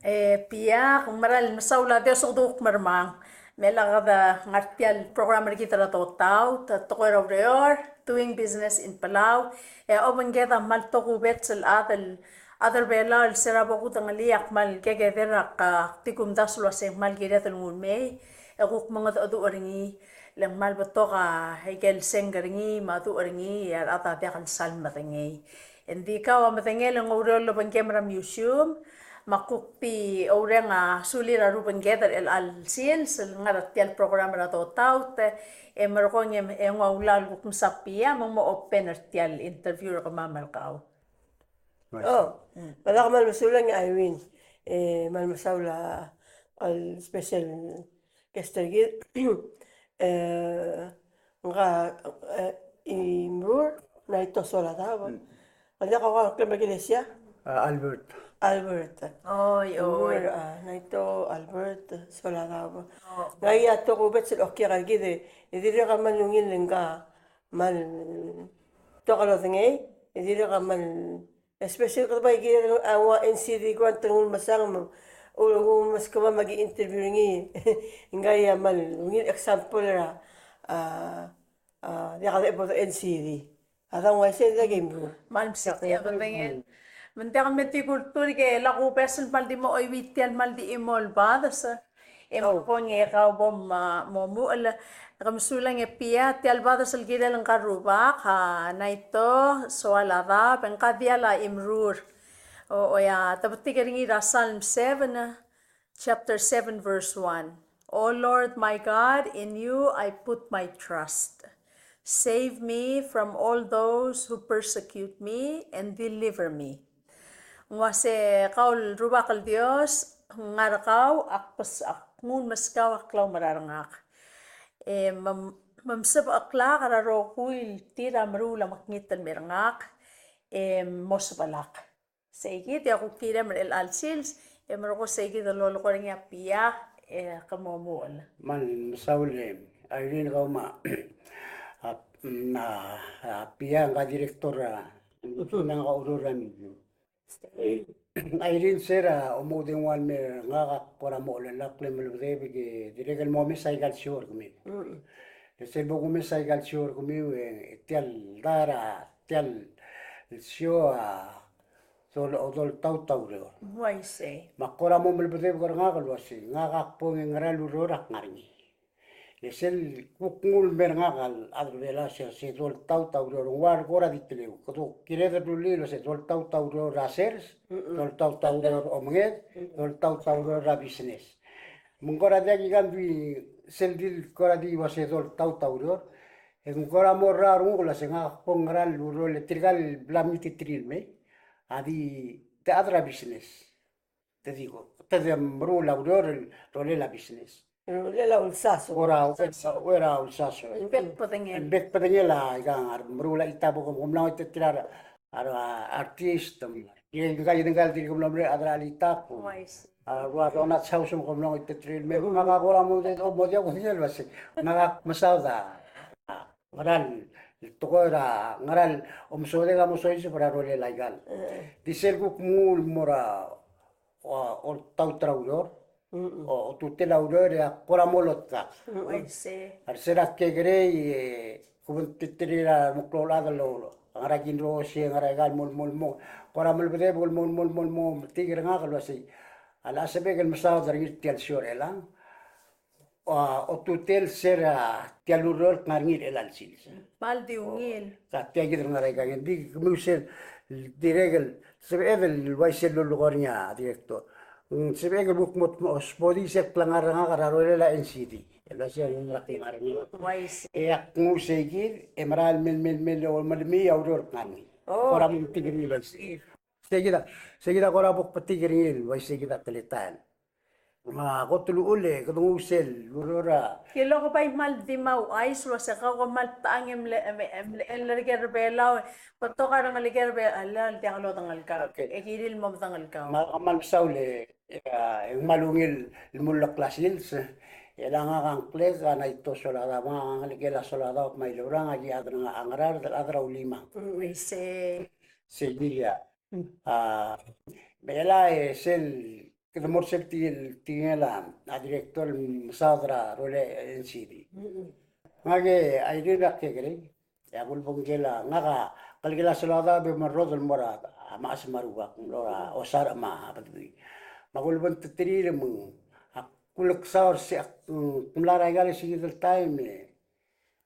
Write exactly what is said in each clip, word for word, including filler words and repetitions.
E Pia, ak meral mesaul a Dios el kuk mermang. Me lak de ngar tia el program er kid er a Dotaut, te tekoi er a ureor, Doing Business in Palau, e a obengked a kmal tokubets el chad el, chad er Belau el se er a bo kudengelii a kmal kekeder a, ak di kumdasu el uasei ng kmal kired el nguu el mei, e kuk mengedecheduch er ngii, le ng kmal betok a ikel sengk er ngii, me a duch er ngii, e a rechad a diak el sal medengei. Ng di kau a medengei el ng oureor el obengkem er a museum, me ak kuk di oureng a sulir a rubengked er chelecha el sils el ngar er tia el program er a Dotaut, e merekong e ng ua ulaol el kuk mesa Pia, me ng mo open er tia el interview er kemam el kau. Oh, me ak kmal mesulang e Irene, e kmal mesaul a special guest er kid. E, ngka, e, Imrur Naito Soladab. Ng diak a ua ngklel me a ikelesia? A, Albert. Albert. Oi, oi. Imrur, a, Naito Albert Soladab. Oh. Ngii a tokubets el okiu er kid e, e dirrek a kmal ungil el ngka kmal betok a lodengei, e dirrek a kmal, especially kede bai kired a ua N C D ko a te nguu el mesang me, o nguu el meskemam me ki interview er ngii. Ngii a kmal ungil example er a, a, a, diak a debo de N C D. A dang uaisei e diak a Imrur. Kmal mesang a bedengel. Me ng diak me di kultur ke lak ubes el kmal di mo oiuii tia el kmal di chimo el bades. E merekong e kau bo mo, mo omuchel. Ke mesulang e Pia, tia el bades el kirel ngka el rubak, a Naito Soladab, e ngka diall a Imrur. O, o ia, te betik er ngii er a Psalm seven, chapter seven, verse one. O Lord my God, in you I put my trust. Save me from all those who persecute me and deliver me. Ng uase kau el Rubak el Dios, ngar er kau, ak bes, ak nguu el meskau a klaumerang er ngak. E mem-, memsebechel er ngak er a rokui el tir a meruul a mekngit el mei er ngak, e mosebelak. Seikid e ak kuk kirem er chelecha el sils, e merekong seikid el lolekoi er ngii a Pia, e ke mo omuchel. Kmal mesaul e Irene, kau me a, a, a Pia, ngka director er a, me ngka oureor er a Irene, se er a omoudengua el mei er ngak, ak kora mo chelellakl e melebedebek e dirrek el mo omes aika el show er kemiu. Mm. E sel bo kumes aika el show er kemiu e tia el dart, tia el show a dol-, doltaut a ureor. Uaisei. Me ak kora mo melebedebek er ngak el uasei, ngak a kbong e ng ngera el ureor a kngar er ngii. E sel kuk nguu el mei er ngak el chad er Belau a se, se doltaut a ureor, ng ua kora di teleu. Kede kired el rullii el uase doltaut a ureor er a sers, doltaut a ureor er a omenged, doltaut a ureor er a business. Me ng kora diak ikang di sel di kora di uase doltaut a ureor, e ng kora mo er a renguk el uase ngak a kbong ngera el ureor le tirka el bla mtitirir el mei, a di te chad er a business. Te di ko, te di meruul a ureor el rolel a business. Rolel a ulsaso. Kora, uera ulsaso. Bek bedengel. Bek bedengel a, ikang, a meruul a chitab, kom, kom mla ngoititerir a, a, artist, e ngka, e ngka el dirk mlo merek a chad er a chelitakl. Uaisei. A rua donat saus me kom mla ngoititerir el mei. Ngak a kora mo di, mo diak, mo diak el uase, ngak a mesaod a ngera el tekoi er a, ngera el omesodel a mo soiseb er a rolel aika el. Di sel kuk nguu el mo er a, o, oltaut er a ureor, o, otutel a ureor e ak kora mo lotkak. Uaisei. A re se er a kekerei, e, kuk mtitirir a meklou el chad el, ngera Kinrosi, ngera aika el mo, mo, mo, kora melebedebek el mo, mo, mo, mo metik er ngak el uasei, a lechub e sebechek el mesaod er ngii er tia el show er chelechang. A, otutel se er a tia el ureor el kngar er ngii er chelecha el sils. Kmal di ungil. Ka tia kid el ngar er a ikang, e di kemiu sel dirrek el sebeched el uaisei el lulekoi er ngii a director. Mm, sebechek el kuk mo, mo sbodii sel klengar er ngak er a rolel a N C D. El uaisei el ngar er ngii. Uaisei. E ak nguu sei kid, e mera el mei, mei, mei, mei, mei a ureor el kngar er ngii. Oh. Kora mo metik er ngii el uaisei. Sei kid a, sei kid a kora bo kbetik er ngii el uaisei kid a teletael. Me a kot el uchul e kede nguu sel ureor a. Ke lak bai kmal di mo ouchais el uase kau ke kmal techang e mle, e mle, e mle er ker er Belau, betok a rengelekel er Belau el diak lodengelkau. Okay. E kirir el mo medengelkau. Me ak kmal mesaul e, e, e ng kmal ungil el mullekl a sils. E le ngak a ngklek a Naito Soladab, ngak a ngelekel a Soladab me a Ilourang, a ki chad er a Ngaraard, el chad er a Ulimang. Mm, uaisei. Sei kid a. Mm. A, me chelecha e sel Kede mo er sel tingel, tingel a, a director el mesaod er a rolel a N C D. Ngak e a ireor a kekerei, e a kulebengkel a, ngak a kelekel a seload a be merrodel el mo er a, a mechas me a rubak, el mo er a osarech me a bedul. Me a kulebengterir me ng, a kuleksaod er se, ak, mm, mla er aika el sekid el taem e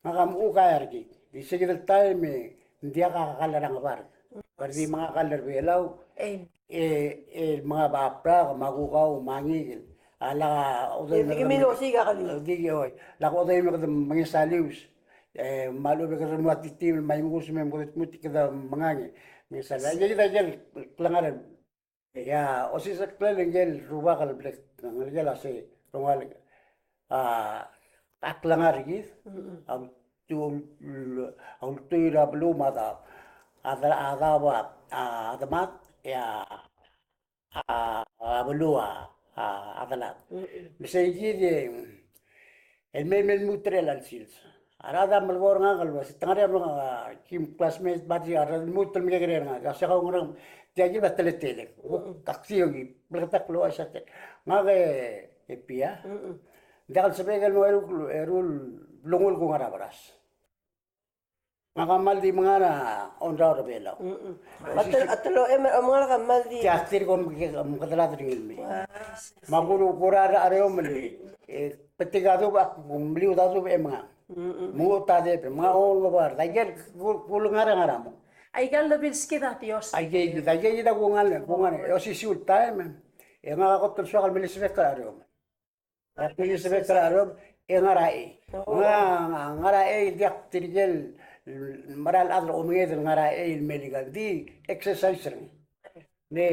ngak a mechuk a eai er kid. Di sekid el taem e ng diak a kall er a Ngebard. Kede di menga kall er Belau. E, e menga Brak, me a kukau, me a ngikel. A lak a odei me kede, di, oi. Lak a odei me kede mengesalius. E, me a lechub e kede mo ua titim, me a imus, me kede tmut, kede menga, mengesalius. Aike kid a ikel klengar el Ia, osisecheklel ngike el rubak el bla kngelekel a se rongalek a, a klengar er kid, a ultu-, a ultuil er a beluu me a da-, a da-, a daob a, a demat, e a, a, a beluu a, a, a delad. Me sei kid e, el mei me lmuut er chelecha el sils. A rechad a melekoi er ngak el uase, te ngar er ngii a, kim classmate, me a di a rechad el lmuut el mekekerei er ngak. Uase kau ngerang, tia kid a teletelek. Ak di oki, bleketakl el uaisei. Ngak e, e pia. Ng diak el sebechek el mo eru, eru el lungul kung er a beras. Ngak a kmal di menga er a ongraol er a Belau. A tel-, a teloi me a omengar a kmal di. Tia tir kom ke, kom kedelad er ngii el mei. Me a kuk, kuk er a Areomel, e, betik a dubech, ak meliud a dubech e menga. Mengut a debel, menga ongebar, a ikel ku-, kulengar a ngar er a mong. Aika el lebilskid a Dios. Aike kid, aike kid a kungal, kungal, e osisiu el taem, e ngak a kot el soak el melesebek er a Areomel. Ak melesebek er a Areomel, e ngar er a ei. Ngar, ngar er a ei, diak tirke el mera el chad el omenged el ngar er a ei el melikel, di exercise er ngii. Ne,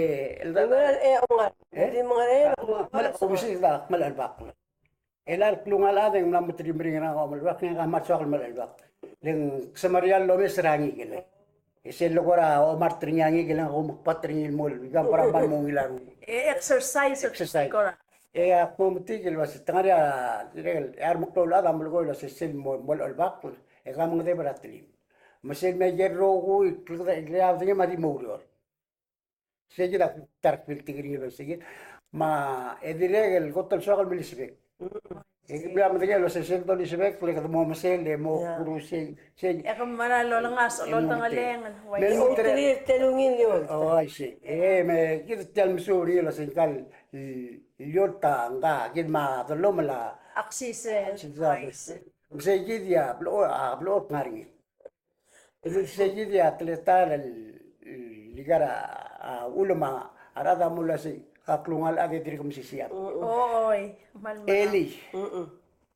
el da-, e, di menga er a ei, kmal, kmal, kmal chelebakl. El a klungal chad e ng mla mo terimring er ngak a omelebakl, ngak a kmal soak el mla chelebakl. Le ng semeriar el omes er a ngikel. E sel lekora omart er ngii a ngikel e ng ko mekbat er ngii el mo el, ika mera el mo ungil a renguk. E exercise. Exercise. Kora. E ak mo metik el uase te ngar er ngii a, dirrek el, e a remeklou el chad a melekoi el uase sel mo, mo chelebakl, e ke mengedecheduch er a telim. Me sel mei er a rokui, el kede, el kede, me a di mo oureor. Sei kid a ta er a kbiltik er ngii el uase kid. Me e dirrek el kot el soak el melesebek. E ke bla medengei el uase sel dolsebek, le kede mo mesei, le mo kuruul sei, sei. E ke mera el olengasech, e lolengelengel. Me ulterir el telungil el eolt. O, aisei. E me kid tia el mesuub er ngii el uase ngka el eolt a ngka, kid me a dellomel a. Aksisel. Aksisel. Aisei. Me sei kid a blechoel, a blechoel el ngar er ngii. Sei kid a teletael el, el ikar a, a, uchul me a rechad a mo uasei, a klungal chad e dirk mesisiich. Oi, kmal mera. Elii.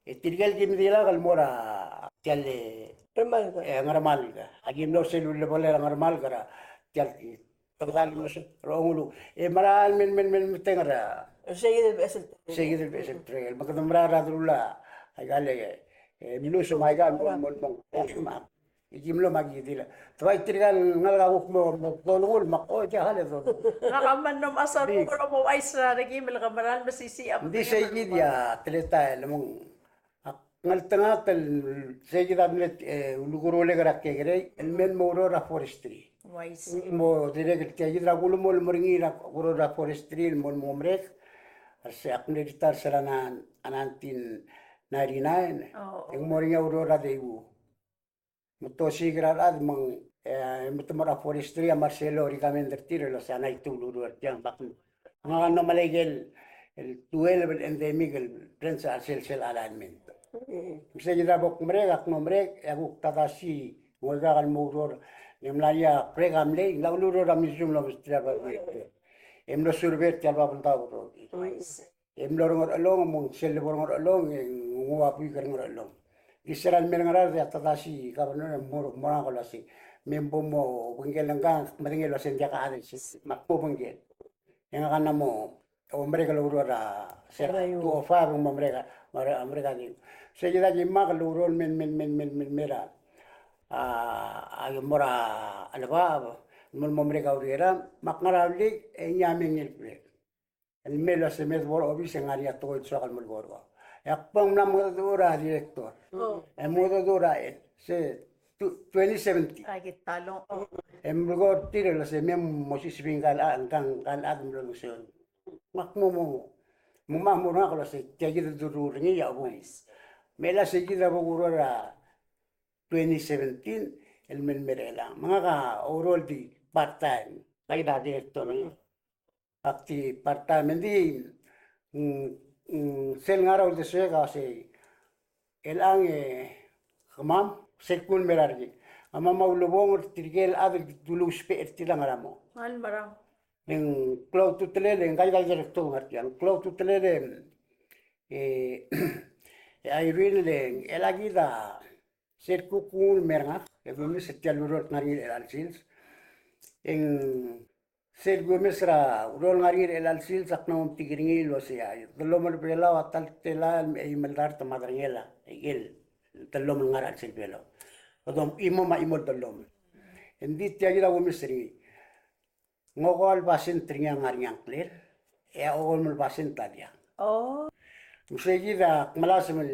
E tirke el kim dilak el mo er a, tia el, e, Ngermalk. Aki mlo er sel ulebelel a Ngermalk er a, tia el, Ronguluk. E mera el mei, mei, mei, mei, teng er a. Sei kid el beches el. Sei kid el beches el trei. Me kede mera er a delul a, aika el, e, mluus me aika el mo, mo, mo. E kim lo me aki dilu. Te bai tirka el ngalek a kuk mo, mo dolengul, me ak, o, tia kale dolengul. Ngak a kmal mlo mechas a renguk el mo ouchais er a rekim el ke mera el mesisiich a. Ng di sei kid a teletael el mong. Ak ngeltengat el sei kid a mle, e, ulekurulek er a kekerei, el mei el mo oureor er a forestry. Uaisei. Mo dirrek el tia kid er a kulemo el mo er ngii er a oureor er a forestry, el mo, mo merek. Er se ak mle retire er se er a nineteen ninety-nine. O. E ng mo er ngii a oureor er a Daewoo. Me te osiik er a rechad me ng, e, me te mo er a forestry a Marcelo recommend er tir el uase a ngai te ulureor er tiang bak. Ngak a mlo melai ikel, el twelve el endemic el branch er sel, sel alignment. Me sei kid a bo kmerek, ak mo merek, e a kuk tatasi, ngoikak el mo oureor, e mla er ngii a break a mlei, ng mla ulureor er a museum el omesterir a rubak. E mlo survey er tia el Babeldaob el rokir. E mlo er a Ngerchelong, me ng sel lebo er a Ngerchelong, e ng ua buik er a Ngerchelong. Di se er a lemei el Ngaraard e a tatasi governor e mo, mo er ngak el uase, me bo mo obengkel ngkang, medengei el uase ng diak a chad el se, me ak mo obengkel. E ngak a mla mo, o merek el oureor er a, se er a two oh five, mo merek a, mo merek a di. Sei kid a kimak el oureor el mei, mei, mei, mei, mei, mei er a, a, a, mo er a Chelebacheb, mo, mo merek a uriul er a, me ak ngar er a Ulik, e ngii a mei el break. El mei el uase me debo er a obis e ng ngar er ngii a tekoi el soak el melekoi er kau. E ak bo mla mengedecheduch er a director. E mengedecheduch er a, e, se, tw-, twenty seventeen. E melekoi er tir el uase me mosiseb ngka el, ngka el chad el mlo olengeseu. ngak mo, mo, mo ma mo er ngak el uasei, tia kid a doruul er ngii a bo. Me a sei kid a bo kuruul er a twenty seventeen, el mei el mer chelechang. Me ngak a oureor el di part time. Ngak a director er ngii. Ak di part time, engdi, mm, mm, sel ngar er a uldesuek a uasei, chelechang e kemam, sel kuk mei er a rekik, a kemam a ulebongel er tirke el chad el di uluusbech er tir a ngar er a mo. Ngal merang. E ng klou a ultutelel, e ng ngak a director er tia, ng klou a ultutelel, e, e, e Irene, e, chelechang kid a sel kuk nguu el mer ngak, e kumes er tia el ureor el ngar er ngii er chelecha el sils. E ng sel kumes er a ureor el ngar er ngii er chelecha el sils, ak mla mo metik er ngii el uasei a dellomel er a Belau a ta el telael me a eim el dart el medengelii a ikel dellomel el ngar er a chelsel Belau. Kede mo chimo me a chimo el dellomel. Engdi tia kid a kumes er ngii. Ng okeua el basent er ngii a ngar er ngii a ngklel, e a okeua el basent a diak. Oh. Me sei kid a kmelasem el,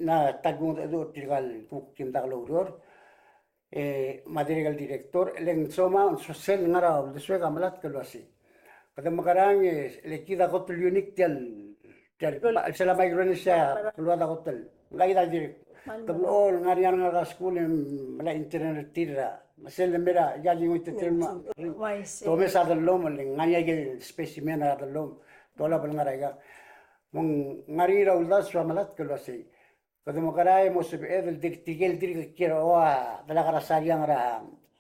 na, ta el kungedecheduch er tirka el kuk di medakl el oureor, e, me a dirrek el director, e le ng soam, so-, sel ngar er a uldesuek a melatk el uasei, kede mekerang, e le kid a kot el unique tia el, tia el, sel a Micronesia, el ua a kot el, ngka kid a dirrek. Te blechoel ngar er ngii a rengalek er a skuul e melai a intern er tir er a, me sel lemei er a, ia, di ngoititerir me a, uaisei, te omes a dellomel, e ng ngar er ngii a ikel specimen er a dellomel, te olab el ngar er aika. Me ng ngar er ngii er a uldasu a melatk el uasei, kede mekerang e mo sebeched el dirk, tirke el dirk kiei er a, ua, delak er a Sariang er a,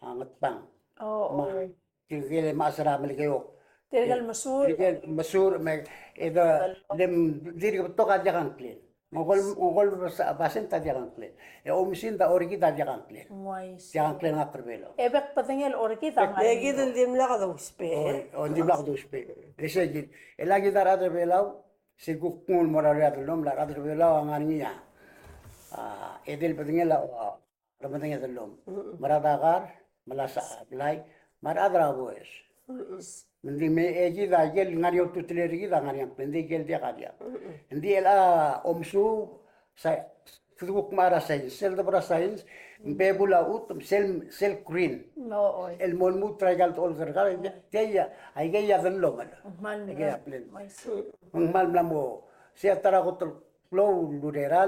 a, Ngetbang. Oh, oh. Tirke el mechas er a Melekeok. Tirke el mesur. Tirke el mesur, me, e de, le ng dirk betok a diak a ngklel. Ng okeua el, ng okeua el bas-, basent a diak a ngklel. E oumesingd a orrekid a diak a ngklel. Uaisei. Diak a ngklel el ngak er Belau. E bek el bedengel orrekid a ngar er ngii. Kid a dimlak dousbech. O, o, dimlak dousbech. E sei kid. E le kid a rechad er Belau, se kuk nguu el mo er a ureor a dellomel, a rechad er Belau a ngar er ngii a, a, edei el bedengel a, a, remedengei a dellomel. Mm-mm. Me a rechad er a kar, melasech a blai, me a rechad er a boes. Mm-mm. Me ng di me, e kid a ikel ngar er ngii a ultutelel er kid a ngar er ngii a ngklel, ng di ikel diak a diak. Mm-mm. Ng di el a omesuub, sa, kede kuk mechar a science, sel debo er a science, mm, ng bebul a chutem, sel, sel green. No, oi. El mo lmuut er aika el techolk er kau, tia, aikei a dellomel. Aikei a plan. Me ng kmal mla mo, sei a ta er a kot el klou el ureor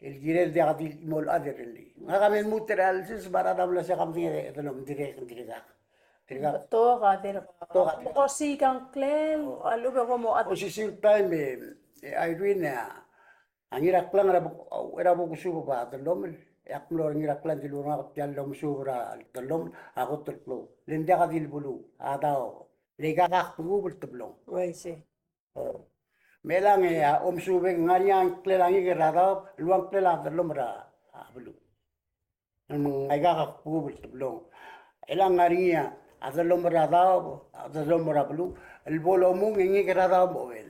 el kirel diak di mo el chad er ngii. Ngak a me lmuut er a chelsel, se me a rechad a mla se kam di dellomel, dirrek, dirrek. Dirrek. Betok a, dirrek. Betok a. Osiik a ngklel, a lechub e kom mo chad. Osisiu el taem e, e Irene a, a Ngiraklang er a bo-, er a bo kusuub a dellomel. E ak mlo er a Ngiraklang, dilu er ngak tia el omesuub er a dellomel a kot el klou. Le ng diak di el beluu, a daob. Le aika a kbekub el teblong. Uaisei. Me chelechang e a omesuub e ng ngar er ngii a ngklel a ngikel er a daob, el ua ngklel a dellomel er a, a beluu. Me ng aika a kbekub el teblong. Chelechang ng ngar er ngii a dellomel er a daob, a dellomel er a beluu, el bo lomung e ngikel er a daob a uchul.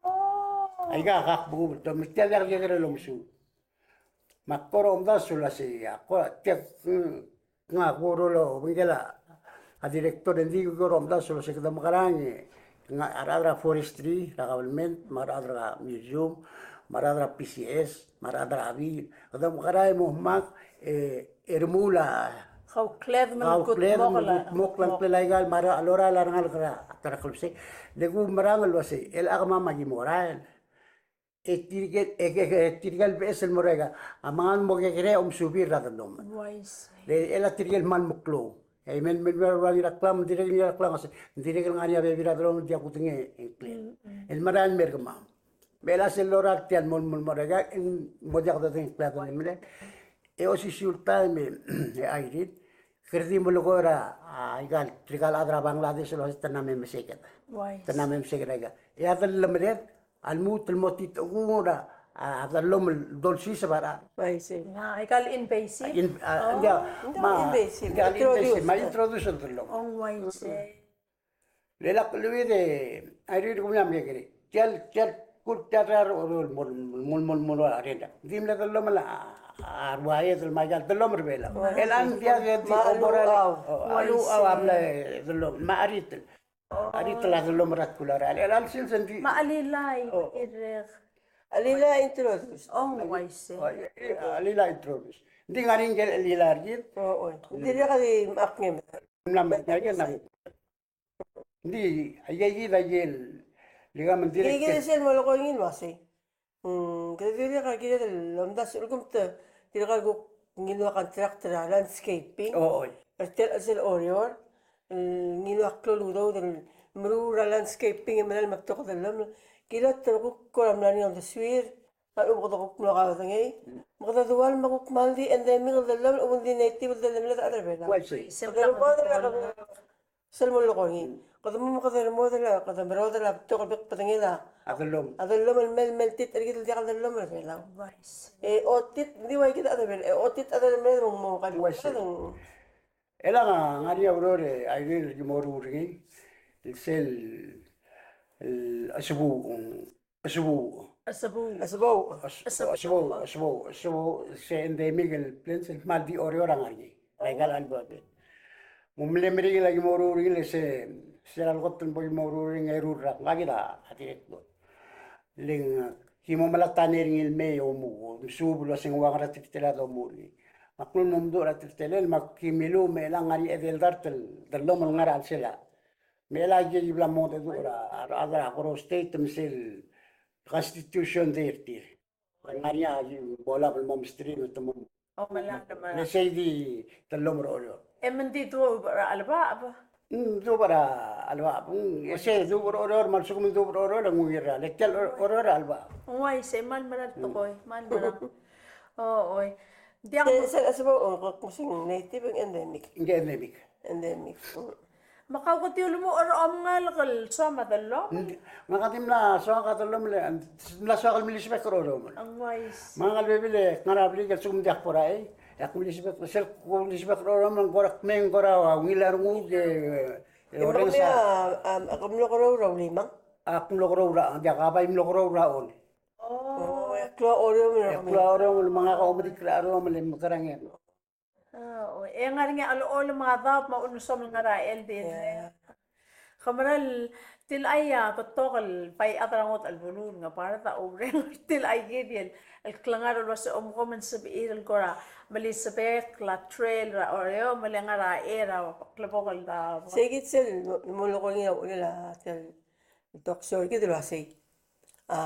Oh. Aika a kbekub el teblong, me tia diak di kekerei el omesuub. Me ak kora omdasu el uasei, a kora, tia, mm, ngak a kora obengkel a director, e ng di kora omdasu el uasei kede mekerang e, ngak a rechad er a forestry er a government, me a rechad er a museum, me a rechad er a P C S, me a rechad er a bil, kede mekerang e mo dmak, e, e remuul a kaukled me, kaukled me kudmokl a, kudmokl a ngklel aika el mera el lorael a rengalek er a ta er a klebesei. Le kumerang el uasei, el kemam a ki mo rael. E tirke, e, e, e tirke el beches el mo er aika a mengal mo kekerei a omesuub er a dellomel. Uaisei. Le, e le tirke el kmal meklou. E me, me, me, me a Ngiraklang, dirrek el Ngiraklang a se, dirrek el ngar er ngii a bebil er a dellomel el diak kudengei a ngklel. Mm, mm. El merael el mer kemam. Me a sel lorael tia el mo, mo, mo er aika, e ng mo diak dodengei a ngklel a dellomel. E osisiu el taem e, e Irene, kede di melekoi er a, a, aika el, tirka el chad er a Bangladesh el uasei te mla me meseked. Uaisei. Te mla me meseked aika. E a dellemeled a lmuut el mo titekung er a, a, a dellomel el dolsiseb a rechad. Uaisei. A, aika el invasive? In-, a, oh, ia, ng di ma, invasive. Ia, el invasive, introduce. Ma introduce el dellomel. Oh, uaisei. Le lak lluid e a Irene, kom mla mekekerei. Tia el, tia el kuk tia el rechad el mo, mo, mo, mo, mo er a renda. Ng di mle dellomel a, a ruaed el mei a dellomel er a Belau. Uaisei. El ng diak di, ma, omorael, a luchau, o, a luchau a mle dellomel. Me a Aritel. O. Aritel a dellomel er a tkul a rechad. El, el sils e ng di. Me a Alilai, o, irek. Alilai a introduce. O, uaisei. O, e, e, Alilai a introduce. Ng di ngar er ngii a Alilai er kid. O, o. Ng dirrek el di mak ngii. Ng mla mak ngii a Ng di, aika kid a ikel, Ika me ng dirrek. Kid sel mo leko er ngii el uasei. Mm, kede dirrek el kired el omdasu el kuk te, tirka el kuk ngiluu a contract er a landscaping. O, oi. Er tia el chelsel Oreor, el ngiluu a klou el udoud el meruul er a landscaping e meral me betok a dellomel. Kid a te kuk kora mla er ngii a uldesuir, a lechub e kede kuk mlo kaudengei. Me kede dual me kuk kmal di endemic el dellomel, a lechub e ng di native el dellomel a rechad er a Belau. Uaisei. Kede mo Sel mo leko er ngii. Kede mo, kede mo, kede mo, kede mo, kede mo, kede mo, kede mo betok el bek el bedengel a dellomel. A dellomel el mei, mei el tit er kid el diak el dellomel er a Belau. Uaisei. E otit, di ua kid a dellomel, e otit a dellomel el mo, mo, kede mo, uaisei, kede mo. Elechang a ngar er ngii a ureor e a irir el ki mo ruul er ngii, el sel, el, a sebuu, Esebou. Esebou. Esebou. Esebou. Esebou. Esebou. Esebou. Esebou. Se endemic el plant el kmal di Oreor a ngar er ngii. Aika el albab. Me ng mle meringel a ki mo ruul er ngii el se, se er a lekot el bo ki mo ruul er ngii e ruul er a, ngak kid a dirrek el. Le ng ki mo melai a tanei er ngii el mei e omuchel, mesuub el uase ng ua ngera a teletelel a domuchel er ngii. Me ak mlo mo meduch er a teletelel, me aki miluu me chelechang a ngar er ngii a edei el dart el dellomel el ngar er a chelsel a Me chelechang e aki bla mo mengedecheduch er a, a, a, a Koror State me sel Constitution Day er tir. Ngar er ngii a ki bo lak el mo mesterir me te mo. O, me lak, me lak. Le sei di dellomel er a Oreor. E me ng di duubech er a chelebacheb? Mm, duubech er a chelebacheb. Mm, e sei duubech er a Oreor, me a lsekum e ng duubech er a Oreor, e ng ungil er a, le tia el Oreor er a chelebacheb. Ng uaisei, kmal mera el tekoi, kmal mera. O, oi. Diak. Sel, sel, sel, o, ko, ko, sel native, ng endemic. Ng endemic. Endemic. Mm. Me kau ke di ulemuchel er a omngalek el soam a dellomel? Ng, ngak a di mla soak a dellomel, e, mla soak el mlisbech er a Oreor. Ng uaisei. Me ngak a lebebil e, ngar er a blik el lsekum diak bo er a chei, e ak mlisbech, sel kuk mlisbech er a Oreor, ng kora kmei, ng kora ungil a renguk, e, e, orrenges a, a, a, ak mlo kerreu er a Ulimang? Ak mlo kerreu er a, diak a bai mlo kerreu er a Oreor. O. O, e klou a Oreor, e klou a Oreor, me ngak a omerik er a Oreor, me le mekerang e. A, o, e ngar er ngii a chelechol me a daob me a ulemes el ngar er a L D N. Ia. Ke meral tilechii a betok el bai chad er a ngodech el beluu el ngebard a oureng er tilechii kid el, el klengar el uase omko me ng sebechir el kora melisbech a trail er a Oreor me le ngar er a chei er a klebokel el daob. Sei kid sel mo, mo leko er ngii a uchelel a tel talk show er kid el uasei. A,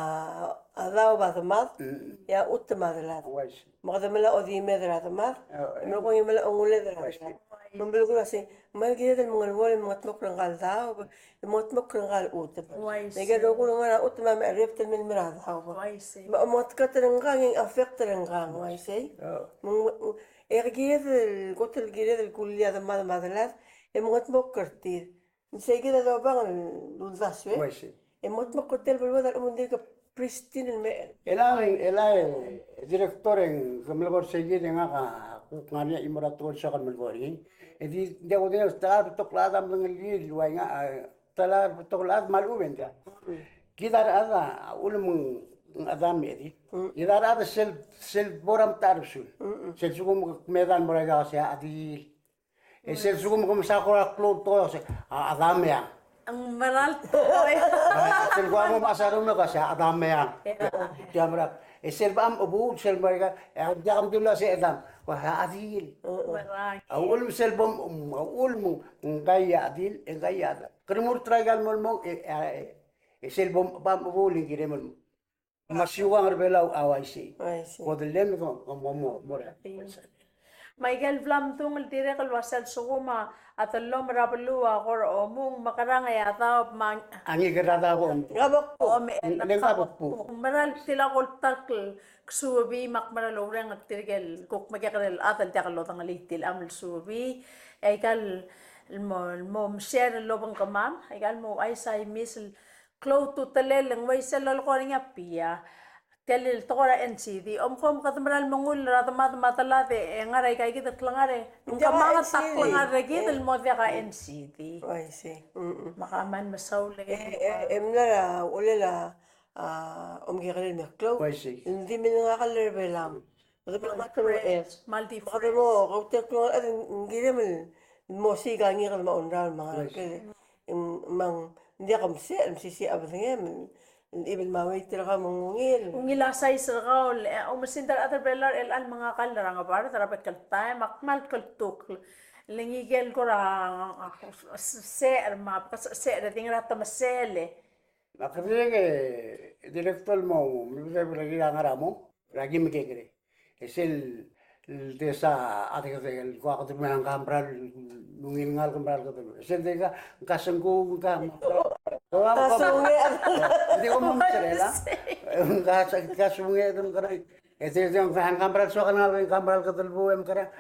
a daob a demad, mm, e a chutem a delad. Uaisei. Me kede melai a odimed er a demad, a, e, me kede melai a onguled er a, uaisei, delad. Me ng belkul el uasei, me ng kired el mengeluolu el mengetmokl er ngka el daob, el mengetmokl er ngka el chutem. Uaisei. Me aike el rokui el ngar er a chutem a mla er a rebet el mei el mer a daob. Uaisei. Me a mengetket er ngka, ng affect er ngka, uaisei. O. Me ng, e kired el, kot el kired el kullii a demad me a delad, e mengetmokl er tir. Me sei kid a dobang el uldasu, e? Uaisei. E mo, mo kot el beluu a lechub e ng dirk pristine el mei. Elechang, elechang, e, director, e ng ke melekoi er sei kid e ngak a kuk ngar er ngii a chimo er a tekoi el soak el melekoi er ngii. E di, diak kudengei, ta er a betok el chad a medengelii el ua ngak, a, ta er a betok el chad me a lechub e ng diak. Mm. Kid a rechad a, a ulemes ng chedam e di. Mm. Kid a rechad sel, sel bo er a metacherbesul. Mm-mm. Sel lsekum ke medal mo er aika el uase a chedil. E sel lsekum ke mesa kora klou el tekoi el uase a chedam e a. Ng mera el tekoi. A, sel kora mo mechas a rengum el uase a chedam e a. Ia. Tia mera. E sel bo mchebuul, sel bo er aika, e a diak mdu el uase chedam. Ua a chedil. Mera. A uchul me sel bo, a uchul me ng kai a chedil, e ng kai a chedam. Ke remurt er aika el mo el mong, e, e, e sel bo, bo mchebuul e ng kirem el mong. Me a siukang er a Belau a uaisei. Uaisei. Ko dellem ko, ko mo, mo, mo er a. Me aike el bla mdung el dirrek el ua sel lsekum a dellomel er a beluu a kora omung, mekerang e a daob me a. A ngikel er a daob a omung. Ng kebekbuk. O, me, ng kebekbuk. Ng mera el tilak oltak el ksubii me ak mera el oureng er tirke el kuk mekekerei el chad el diak lodengelii tia el cham el subii. E aika el mo, mo mesiar el obengkemam, aika el mo uaisei a imis el klou a ultutelel, ng uaisei el lolekoi er ngii a pia. Tia el tekoi er a N C D. Omko me kede mera el mengull er a demad me a delad e ngar er aika kid el klengar e ng kemanget a klengar er kid el mo diak a N C D. Uaisei. Mm-mm. Me kmal mesaul e. E, e, e mla er a uchelel a, a, omkekerei el me klou. Uaisei. Ng di mle ngakl er a Belau. Kede mla ngak el uaisei. Kmal di. Kede mo, kede klou, e, ng kirem el mo siik a ngikel me a ongraol me a ngikel. Me ng diak mse, mesisiich a bedengem, el ibel me a weight er kau me ng ungil. Ungil a size er kau, e, oumesingd a rechad er a Belau er chelechang me ngak el ngar er a Ngebard er a bek el taem, ak kmal kltukl. Le ngikel kora, a, se-, secher me a, secher e di ngera te mesele. Me ak dirrek e director el mo, me dirrek el ngar er a mong, er a ki mekekerei. E sel, el desa a dek, el ko a kede me ng kamera el ungil ngalek el mera el kede. E sel deka, ng kasengkung, ng ka, ng ka sunged. Ng di ko mo mekerei a? Ng ka, ng ka sunged, ng ka. E te, te, ng kamera el soak el ngalek, kamera el kede el bo, e mekerang.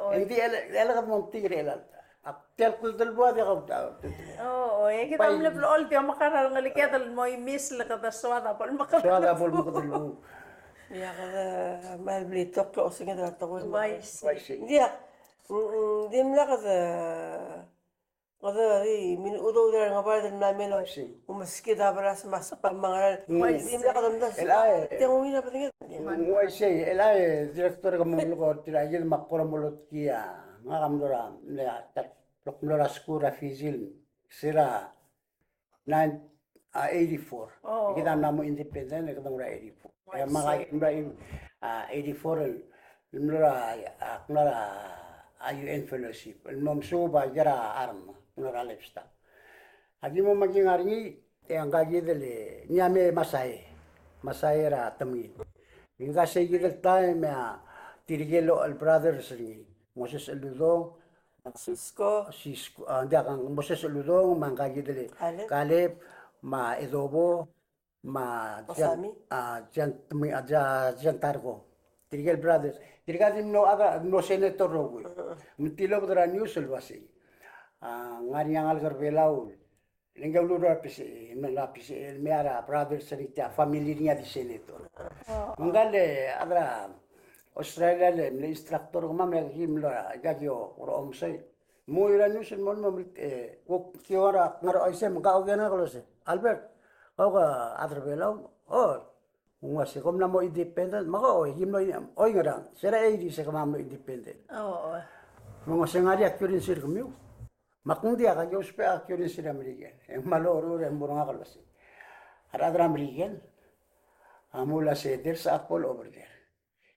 Oi. E ng di el, el kede mo metik er chelechang. Ak tia el kede el bo a diak a. Oi, e kid a mle blechoel di omekar a rengeleked el mo imis el kede soad a bo el mekedeb. Soad a bo el mekedeb. Ia kede, me a blitokl el osenged er a tekoi. Uaisei. Uaisei. Diak, mm, mm, dimlak kede Kede di, me ng udoud er a Ngebard el mla mei el omeskid a beras me a spam me a ngerang. Mm. Di mla kede mla el a, e, te ngii a bedenged. Mm, uaisei, el a, e, director, ke mo leko er tir a kid me ak kora mo lotkii a, ngak a mlo er a, mle a, ta, lok mlo er a skuul er a Fiji, se er a nine, a, eighty-four. Oh. Kid a mla mo independent, e kede mo er a eighty-four. E, me a, uaisei, mla in, a, eighty-four el, el mlo er a, a, mlo er a, a, U N fellowship. El mo mesuub a ker a arm, mlo er a livestock. Aki mo me aki ngar er ngii, e ngka kid el, ngii a me Masai. Masai er a temengil. Ngka sei kid el taem e a tirke el, el brothers er ngii. Moses Uludong, Cisco. Cisco, a, ng diak, Moses Uludong, me ngka kid el Caleb. Caleb, me a Edobo, me a Jan, Osami. A, Jan, a, Ja-, Jan Tarko. Tirke el brothers. Tirka di mlo, a, mlo senator rokui. Mm. Me tilobed er a news el uasei, a, ng ngar er ngii a ngalek er a Belau el ngii a ulul er a P C A, me a P C A, el mei a brothers er ngii, tia family er ngii a di senator. Oh. Me ngka el, a, chad er a Australia el mle instructor er kemam, me aki mlo, aki o, kora omesoi. Mo er a news el mo, mo, e, kuk ki ua er a ngar er a uaisei, me ka okiu ngak el uasei, Albert, kau ke chad er a Belau? O, ng uasei, kom mla mo independent? Me kau, oi, ki mlo, oi, ngerang, se er a eighty se kemam mlo independent. O, o. Me ng uasei, ngar er ngii a currency er kemiu? Me ak ng diak, aki ousbech a currency er a Merikel. E ng mla loruul e mo er ngak el uasei, a rechad er a Merikel a mle uasei, there's apple over there.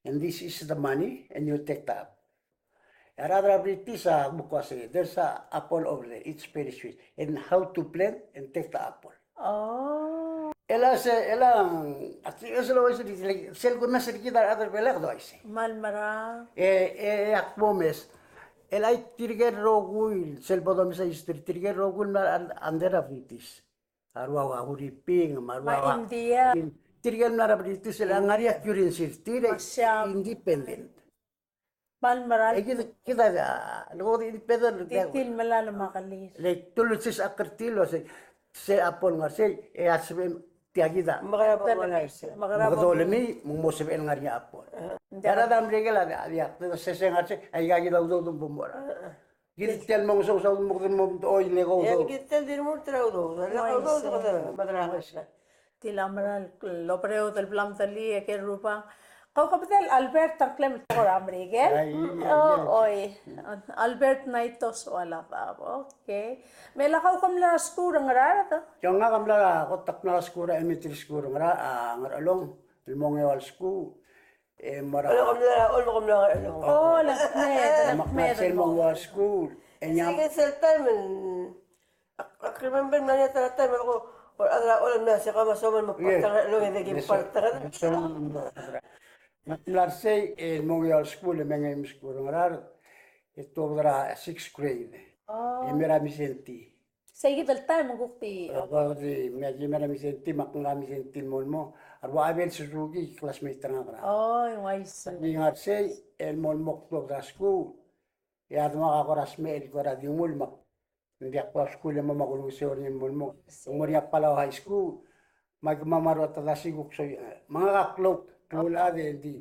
And this is the money, and you take the apple. E a rechad er a British a kmo uasei, there's a apple over there, it's very sweet. And how to plant and take the apple. Oh. El a se, el a, a ti, sel uaisei, sel kumes er kid a rechad er a Belau a uaisei. Kmal mera. E, e, e ak mo mes. El a tirke el rokui, sel bo domes a history, tirke el rokui el mla er a under a British. A rua ua Huriping, me a rua ua India. Tirke el mla er a British el ngar er ngii a currency er tir e independent. Kmal mera. E kid, kid a, a, leko di independent. Di tir el melai me a kelir. Le tul el sisechakl er tir el uasei, se apple el ngar sei, e a sebechem tia kid a. Me kede, me kede dolemii, me ng mo sebechel ngar er ngii a apple. E a rechad er a Merikel a diak, a diak, se, se ngar sei, aika kid a udoud el bo mo er a. Kid tia el mo ngesonges a udoud me kede mo, oi, leko udoud. Kid tia el di remurt er a udoud, leko udoud, kede, me kede. Tia a mera el oberaod el bla mdelii e ke rubak. Kau ke bedel Albert, a ngklem el tekoi er a Merikel? Ai, ai, ai. O, oi. Albert Naitos Ualabab, okay. Me a kau ke mla er a skuul er a Ngaraard? Ngak a mla er a, kot ak mla er a skuul er a elementary school er a Ngara-, a, Ngerchelong, el mo er a Ngeaol School. E mo er a. Ol, kom mla, ol, kom mla, ol. O, lak me, lak me, sel mo er a skuul. E ng. Sel taem, ak, ak remember mla er ngii a ta er a taem, ak ko, ol, a ta er a, ol, mla se ko me soam el mo part er a, el ong e de ki part er a. Soam el mo part er a. Me ak mla er sei, e mo er a skuul, e me ngii a skuul er a Ngaraard, e tuobed er a sixth grade. O. E me er a Mindszenty. Sei kid el taem e ng kuk di. Ko di, me aki mei er a Mindszenty, me ak ngii a Mindszenty el mo el mo. A rua Abel Suzuki, classmate er ngak er a. O, uaisei. Aki ngar sei, el mo el mo tuobed er a skuul. E a demak a kora smecher el kora di nguu el mo. Ng diak bo skuul e mo me a kulengeseu er ngii el mo el mo. Ng mo er ngii a Palau High School. Me aki mo me a rua tadasig kuk soi, me ngak a klou, klou el chad e ng di.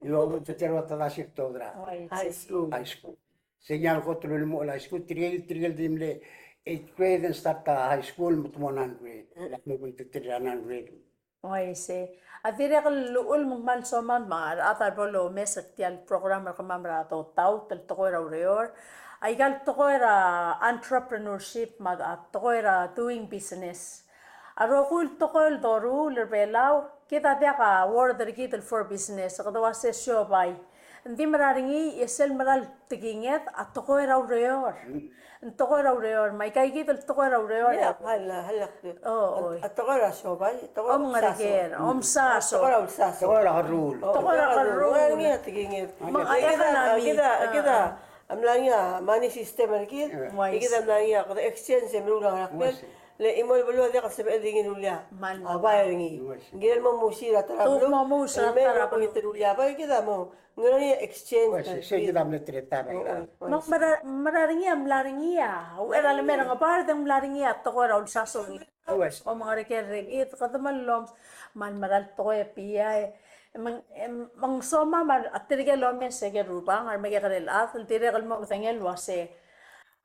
Iua, te tia rua tadasig tuobed er a. High school. High school. Sei ngii a kot el ulemuchel a high school, tirke, tirke el di mle eighth grade and start a high school, me te mo ninth grade. Mm. Lak mo kuk te tir a ninth grade. Uaisei. A dirrek el uchul me ng kmal soam a rechad a bo lomes er tia el program er kemam er a Dotaut el tekoi er a ureor. Aika el tekoi er a entrepreneurship me a tekoi er a doing business. A rokui el tekoi el doruul er Belau, kid a diak a word er kid el for business, kede ua se siobai. Ng di mera er ngii e sel mera el tekinged a tekoi er a ureor. Ng tekoi er a ureor, me aika kid el tekoi er a ureor. Ia, hal, hal, hal. O, oi. A tekoi er a siobai, tekoi er a omngereker, omsaso. Tekoi er a ulsaso. Tekoi er a kerruul. Tekoi er a kerruul. Ng ngar er ngii a tekinged. Me a economy. Kid a, kid a, a mla er ngii a money system er kid. Kid a mla er ngii a kede exchange e meruul a ngerakl. Le chimo el beluu a diak el sebeched el di ngii el rullii a bai er ngii. Ng kirel mo mesiou er a ta er a beluu. Mo mesiou er a ta er a beluu. Bai kid a mo. Ng ngar er ngii a exchange. Sei kid a mle trade er a. Me a mera, mera er ngii a mla er ngii a. Uchei er a lemei er a Ngebard e ng mla er ngii a tekoi er a ulsaso. Omngereker er kid, kede mellomes. Me a mera el tekoi e bai. Me ng, me ng soam a tirke el omes e ke rubak, a remekekerei el chad, el dirrek el mo medengei el uase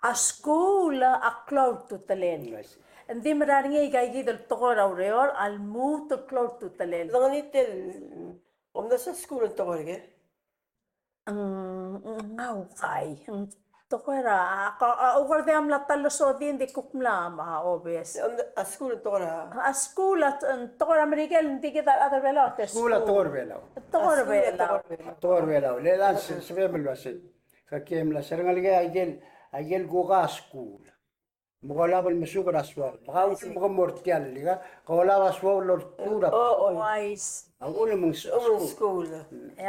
a skuul a klou a ultutelel. Ng di mera er ngii aika kid el tekoi er a ureor a lmuut el klou a ultutelel. Ng di tel, omdasu a skuul a tekoi er a, ng, ng, ng, a ukai, ng tekoi er a, a, a, a, ukerdei a mla ta el losodii, ng di kuk mla, a, obes. Omdasu a skuul a tekoi er a. A skuul a, ng tekoi er a Merikel, ng di kid a rechad er a Belau, a skuul a tekoi er a Belau. Tekoi er a Belau. Tekoi er a Belau. Le a se, sebechem el uase. Ke mla se er a ngalek e a ikel, a ikel kuk a skuul. Me ke olab el mesuk er a suau. Me ke uaisei, me ke mo er tiang, le ke olab a suau el oltuu er a. O, o. Uaisei. A uchul me ng skuul. Skuul.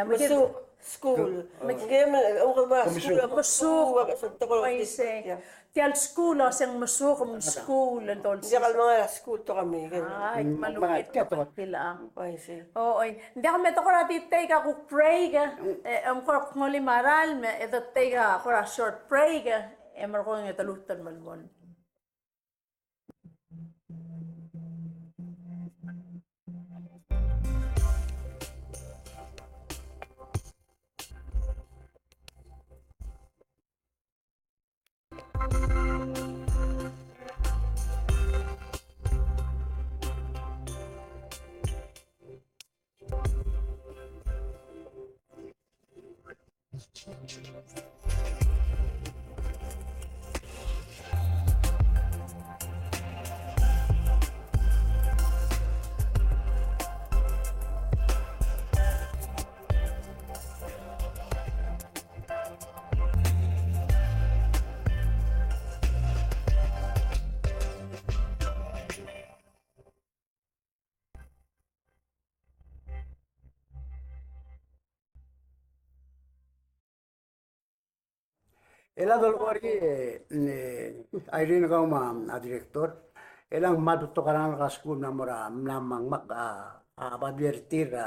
Mesuk, skuul. Me ke mla, o, ke mla skuul. Mesuk. Uaisei. Tia el skuul a se ng mesuk, me ng skuul el dolsiis. Diak el mengai er a skuul, tekoi er a Merikel. Ai, me a lmuut el tekoi er a Merikel a. Uaisei. O, oi. Ng diak me te kora di take a kuk break, e, e, me kora kuk ngolim a ralm, e, e de take a kora short break, e, e merekong e te lmuut el melemolem. E a dolekoi er ngii, e, Irene, kau me a, a director, e ng kmal betok a rengalek er a skuul el mla mo er a, mla mo ngmai a, a babier er tir a.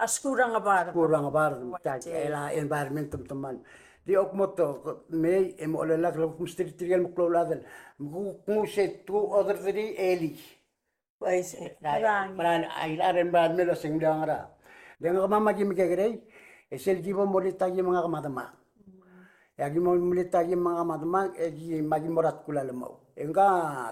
A skuul er a Ngebard. Skuul er a Ngebard, me a, e a environment me te kmal. Di kuk mo to, mei, e mo olab el kuk mesterir tirke el meklou el chad el. Me kuk nguu se tu order er a elii. Uaisei. Mera, mera, a irechar el mera el mei el osengel a ngera. Le ngak me aki mekekerei, e sel ki bo molilt a ki me ngak me a demak. E aki mo molilt a ki me ngak me a demak, e ki me aki mo er a tkul a lemau. E ngka,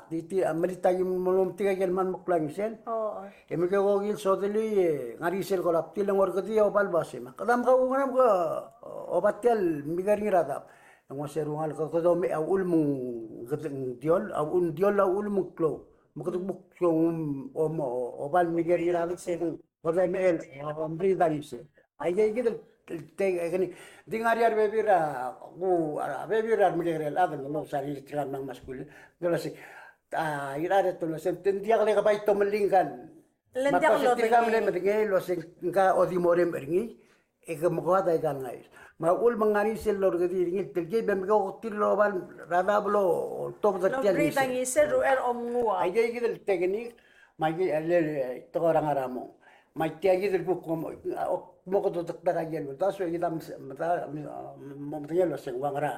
tii, tii, a melilt a ki mo lomtik a ki el mla mo klou a ngisel. O, o. E me ke ko ki el sodelii, e ngar er ngii sel kora btil e ng orrekedii a oba el uase, me kede mekau ngera me ke, oba tia el mike er ngii er a dab. E ng uase, rungel, ke, kede omech a uchul me ng, kede ng diol, a uchul, ng diol a uchul me ng klou. Me kede kuk, so, um, om, o, oba el mike er ngii er a dab, se, kede omechell, o, omriid a ngisel. Aike, aike kid el, el, te, e, kene, di ngar er ngii a rebebil er a, ku, a rebebil er a remekekerei el chad el mlo sar er tirka el mla mo skuul. Te uase, a, irechar e te uase, te ng diak le ke bai tomellii ngka el. Le ng diak el tirka el mle medengei el uase ngka a di mo orem er ngii. E ke mekoad aika el ngais. Me a uchul me ng ngar er ngii sel lorrekedii er ngii el telkib e me ke oketir el oba er a dab el oltobed er tia el ngisel. Lomriid a ngisel, er a uchei er a omnguu. Aike kid el teknik, me aike el, el, tekoi er a ngar er a mong. Me tia kid el kuk mo, mo kede dekedek aike el uldasu, e kid a mes-, meda-, mo medengei el uase ng ua ngera.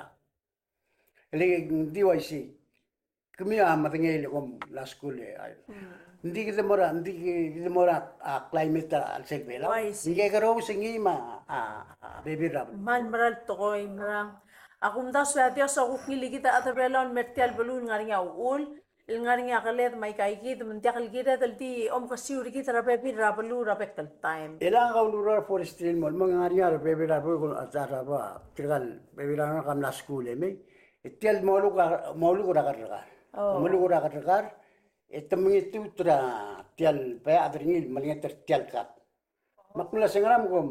Le ng di uaisei. Kemiu a medengei el kom mla skuul e, a. Mm. Ng di kede mo er a, ng di kede mo er a, a, climate er a chelsel Belau. Uaisei. Ng kekerous ngii me a, a, a bebil er a beluu. Me ng mera el tekoi, merang. A kumdasu e a Dios a kuk ngilii kid a chad er a Belau el mer tia el beluu el ngar er ngii a uchul, el ngar er ngii a keled me aika kid, me ng diak el kired el di omkesiu er kid er a bebil er a beluu er a bek el taem. E le ngak a ulureor er a forestry el mo, me ng ngar er ngii a rebebil er a beluu, a, a, a, tirka el bebil er a ngalek a mla skuul e mei. E tia el moluk a, moluk er a kerrekar. Oh. Moluk er a kerrekar, e te mengitut er a tia el beachad er ngii el melenget er tia el kab. Me ak mla se ngera me kom,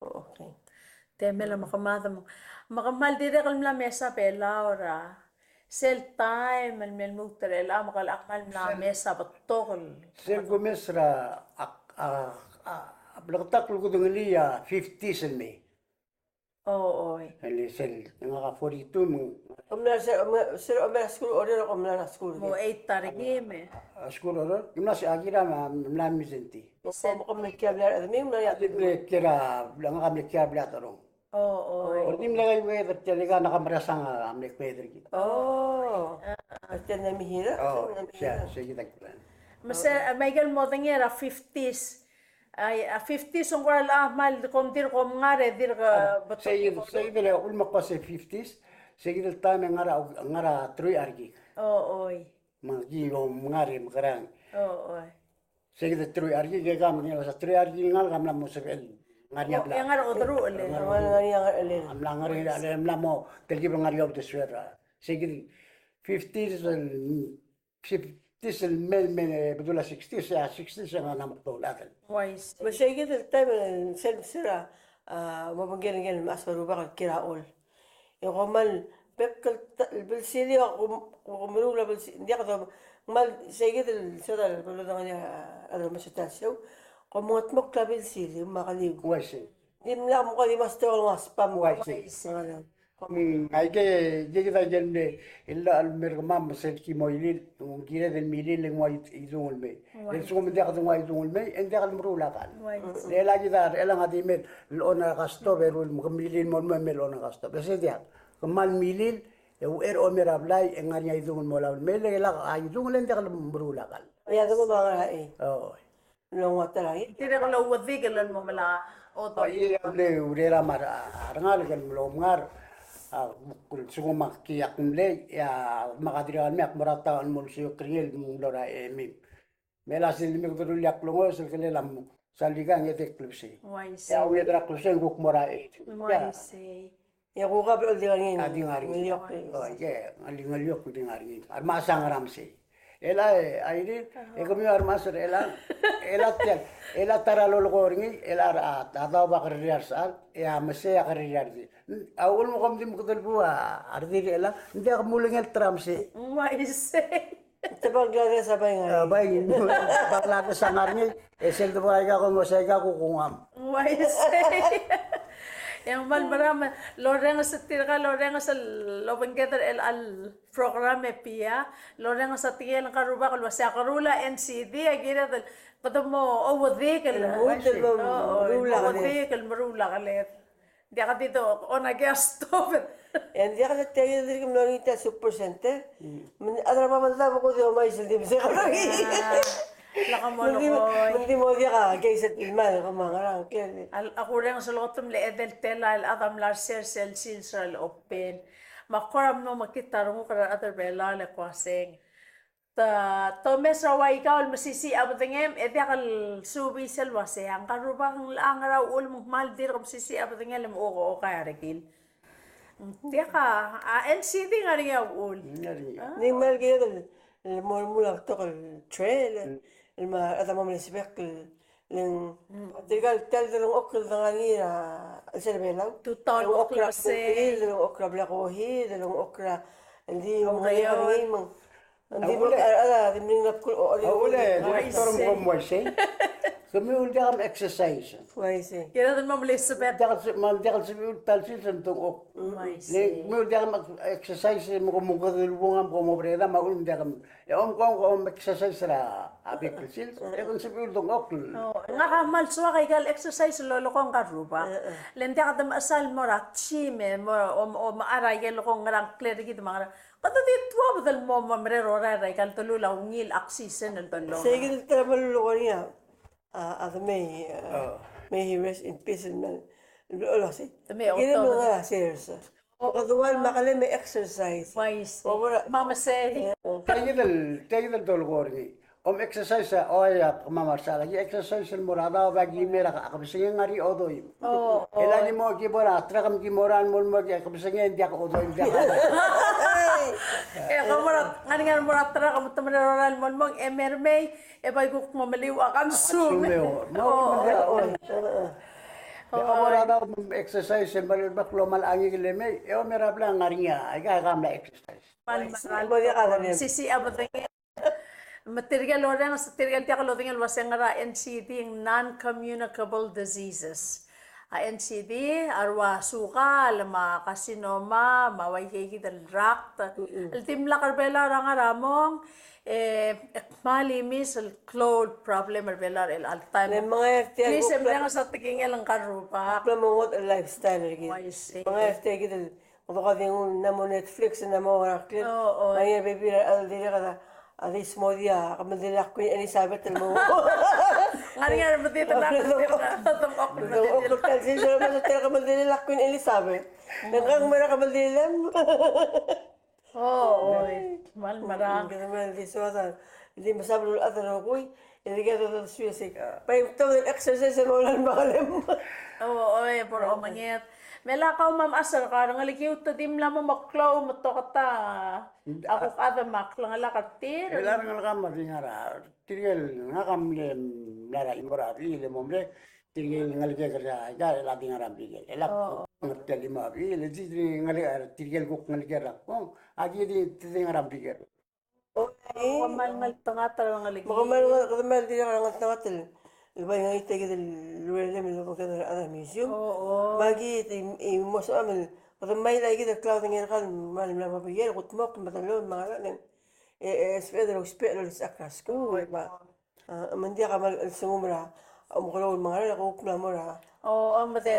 Okay. Temel a me kemad me, me kmal dirrek el mla mesa Belau er a sel taem el mle lmuut er chelechang, me ke kmal mla mesa betok el. Sel kumes er a, a, a, a bleketakl el kudengelii a fifties el mei. O, oi. El sel, ngak a forty-two me ng. Kom mla se, kom mla, se kom mla skuul er a Oreor, kom mla er a skuul. Mo eight er ngii me. A skuul er a Oreor, gimnasio a kira me, mla Mindszenty. Kom, kom mle kiei er a blil a rechedemik, mla er a. Mle kiei er a, ngak a mle kiei er a blil a Terong. O, oi. Oi, di mle kaiueed er tia el ika, ngak a mera sang a mle kueed er kid. O. A tia el mle mihir. O, sei, sei kid a plan. Me se, a Michael, modengei er a fifties. Ai, a fifties ng kora el kmal kom dirk kom ngar e dirk, a, betok. Sei kid, sei kid el ulemekoa se fifties, sei kid el taem e ng ngar a, ngar a truich a rekik. O, oi. Me aki ngar e mekerang. O, oi. Sei kid el truich a rekik, e ka me ngii a truich a rekik el ngalek a mla mo sebechel. ngar er ngii a blak. E ngar er a oderuchel. Ngar er a oderuchel. Ngar er ngii a ngar er a oderuchel. A mla ngar er ngii a, a mla mo telkib el ngar er ngii a uldesuel er a. Sei kid el fifties el, fifties el mei, mei, e bedul a sixties, a sixties e ng ngar er a mekedong el chad el. Uaisei. Me sei kid el taem el sel, sel a, a, mo obengkel ngike el mechas me a rubak el kiei er a chol. E kom kmal bek el ta-, el blsili, kom, kom meruul a blsili, ng diak do, kmal sei kid el soad el bo lodengelii a rechad el omesodel a show, kom mengetmokl a blsili me a keliu. Uaisei. Dimlak mo kede di mesterir el ngar er a spam. Uaisei. Uaisei. Mm, aike, aike kid a ikel mle, el, el mer kemam me sel ki mo milil, ng kired el milil e ng ua idung el mei. Uaisei. E a lsekum ng diak dengua idung el mei, e ng diak lemeruul a kall. Uaisei. Le chelecha kid a, chelecha ng di mei el honor a customer, e ruul me ke milil el mo, mo mei el honor a customer. E se diak, ke kmal milil, e uchei er a omer a blai, e ng ngar er ngii a idung el mo lau el mei, le chelecha a idung e le ng diak lemeruul a kall. Ia, dengua me a ngar er a chei. Oi. Ng ua ta er a chei. Tirke el ouedikel el mo melai a odoim. Oi, e a mle urerem a rengalek el mlo ngar, a, kuk el lsekum a ki ak mlei, e a, me ak dirrek el mei, ak mo er a town el mo olsiu er ngii el mo er a chei. Me a sel di mekederulii a klungo, sel kelel a mo, sel di kang e te klebesei. Uaisei. E a ungil er a klebesei e ng kuk mo er a chei. Uaisei. E a kuk a blo di ngar er ngii. A di ngar er ngii. Ngeliokl. O, ike, ngeli-, ngeliokl di ngar er ngii. A remechas a ngar er a mesei. Chelecha, e, Irene, e kemiu a remechas er chelecha, chelecha tia, chelecha ta er a lolekoi er ngii, chelecha a, a daob a kerrekeriil er a resechal, e a mesei a kerrekeriil er a redil. A uchul me kom di mekedelbuu a redil er chelecha, ng diak mle ulengelt er a mesei. Uaisei. Te Bangladesh a bai ngar. A, bai, Bangladesh a ngar er ngii, e sel debo er aika ko, mo se aika ko kungam. Uaisei. E ng kmal meram el orrenges er tirka el orrenges el obengked er chelecha el program e Pia, el orrenges er tirke el ngar er a rubak el uasei a keruul a N C D a kired el kede mo ouedikel. Mo ouedikel, mo, o, mo ouedikel, mo ouedikel, meruul a keled. Ng diak di do, on a gas stove. E ng diak di tia kid el dirk mlo er ngii tia el Super Center. Mm. Me ng chad er a Babeldaob a ko di omais el di mesa er ngii. Ah, lak a mo lolekoi. Me ng di mo diak a keisei el mei, kemam a ngerang, clear. A kurrenges el kot el mle edei el telael el chad a mla er sel, sel sils er a Lechoppel. Me a kora mlo mekngit a renguk er a rechad er Belau el kuaseng. Te, te omes er a ua ikau el mesisiich a bedengem, e diak el subii sel uasei, a ngka el rubak ng locha ngera uchul me ng kmal dirk mesisiich a bedengel e mo okeokai a rekil. Diak a, a N C D ng ngar er ngii a uchul. Ng ngar er ngii. Ng di kmal kired el, el mo, mo er a betok el trail, el, el me a rechad a mo melesebek el, le ng, tirka el telael delengchokl el dengar er ngii er a chelsel Belau. Tutau el delengchokl er a klebesei, delengchokl er a blekohii, delengchokl er a, el di, a, mo er ngii me ng, a uchul e, a, a, di mling a bkul, o, o, a uchul e, o, director, me kom uaisei. Kemiu el diak mexercise. Uaisei. Kired el mo melesebek. Diak el se-, me ng diak el sebechiu el ta el sils e ng delengchokl. Uaisei. Le kemiu el diak mexercise, me kom okedei el bungam, kom oberaod, me a uchul me ng diak E omko, omko, omko exercise er a bek el sils, e ng sebechiu el delengchokl. O, ngak a kmal soak a ikal exercise el lolekoi ngka el rubak. Le ng diak de mechesang el mo er a gym e mo, o, o mechar a ikel lolekoi ngera ngklel er kid me a ngera. Kede di tuobed el mo, mo merek er a ikal delul a ungil oxygen el dolung. Sei kid el ta er a lolekoi er ngii a, a, a Demei, a, may he rest in peace, el mle, el mle, el mle, sei. Demei Otto. Kede mle ngar er a sers. O, kede ua el mle me exercise. Uaisei. O, bora. Me a mesei. Tia kid el, tia kid el dolekoi er ngii. Om exercise a, o, a kemam a resechal a ki exercise el mo er a daob e ki mei er a kebesengei e ng ngar er ngii a odoim. O, o. E le ki mo, ki bo er a truck me ki mo er a, mo, mo, ki kebesengei e ng diak odoim, diak. E kom mo er a, ngar er ngii a mo er a truck me te merek er a orrael el mo, mo, e mei, e bai kuk mo meliu a consume. Consume, o. O, o, o. E a bo er a daob me exercise, e mle bek el kmal ngii el mei, e omer a blai e ng ngar er ngii a, aika, aika mla exercise. Kmal, kmal, kmal, mesisiich a bedengem. Me tirke el orrenges, tirke el diak lodengei el uasei ngera N C D, ng non-communicable diseases. A N C D, a rua sukal, me a carcinoma, me a ua ikei kid el rakt. El dimlak er Belau er a ngar er a mong, e, e kmal imis el klou el problem er Belau er chelecha el taem. Le mengai er tia el, please, e mereng a tekingel ngka el rubak. Kmal mo ngodech el lifestyle er kid. Uaisei. Mengai er tia kid el, ng doka di nguu ng mo Netflix, ng mo ngerang klel. O, o. Ngar er ngii a bebil er a chad el dirrek a di smodii a kemeldiil a Queen Elizabeth el mo. Ngar er ngii a remediil a, delengchokl, delengchokl, delengchokl el sils el mo er tia el kemeldiil a Queen Elizabeth. Ng kang mera kemeldiil a O, oi, kmal merang. Kede mle di soad a, di mesa beluulechad el rokui, e di kede dosuiu sei. Bai mtobed el exercise e mo ua el mekerang. O, oi, bo lomenged. Me lak kau me a mechas er kau, a rengelekiu te di mla mo meklou me te kuk ta a kuk chad me a klengelak er tir. E le a rengelekam a di ngar er a, tirke el ngak a mle mla er a chimo er a bechil e mo mle, tirke el ngelekek er a, aika el di ngar er a Merikel. E lak ngar tia el chimo er a bechil, e di tirke el ngelekek, tirke el kuk ngelekek er a kbong, aki di, di ngar er a Merikel. Oi. Kmal ngeltengat er a rengelekir. Me kmal nge-, kede kmal dirrek el ngeltengat el, el bai ngii tia kid el urerem el obengkel a rechad er a museum. O, o. Me aki di, di mo sebecham el, kede mei el aika kid el klaodengei er kau el kmal mla mo bebil el kudmokl me a delongelel me a ngerang. E, e, sebeched el ousbech el olisechakl er a skuul, me a, a, me ng diak a kmal chelsengum er a omekeroul me a ngerang, e kuk mla mo er a. O, o, me de,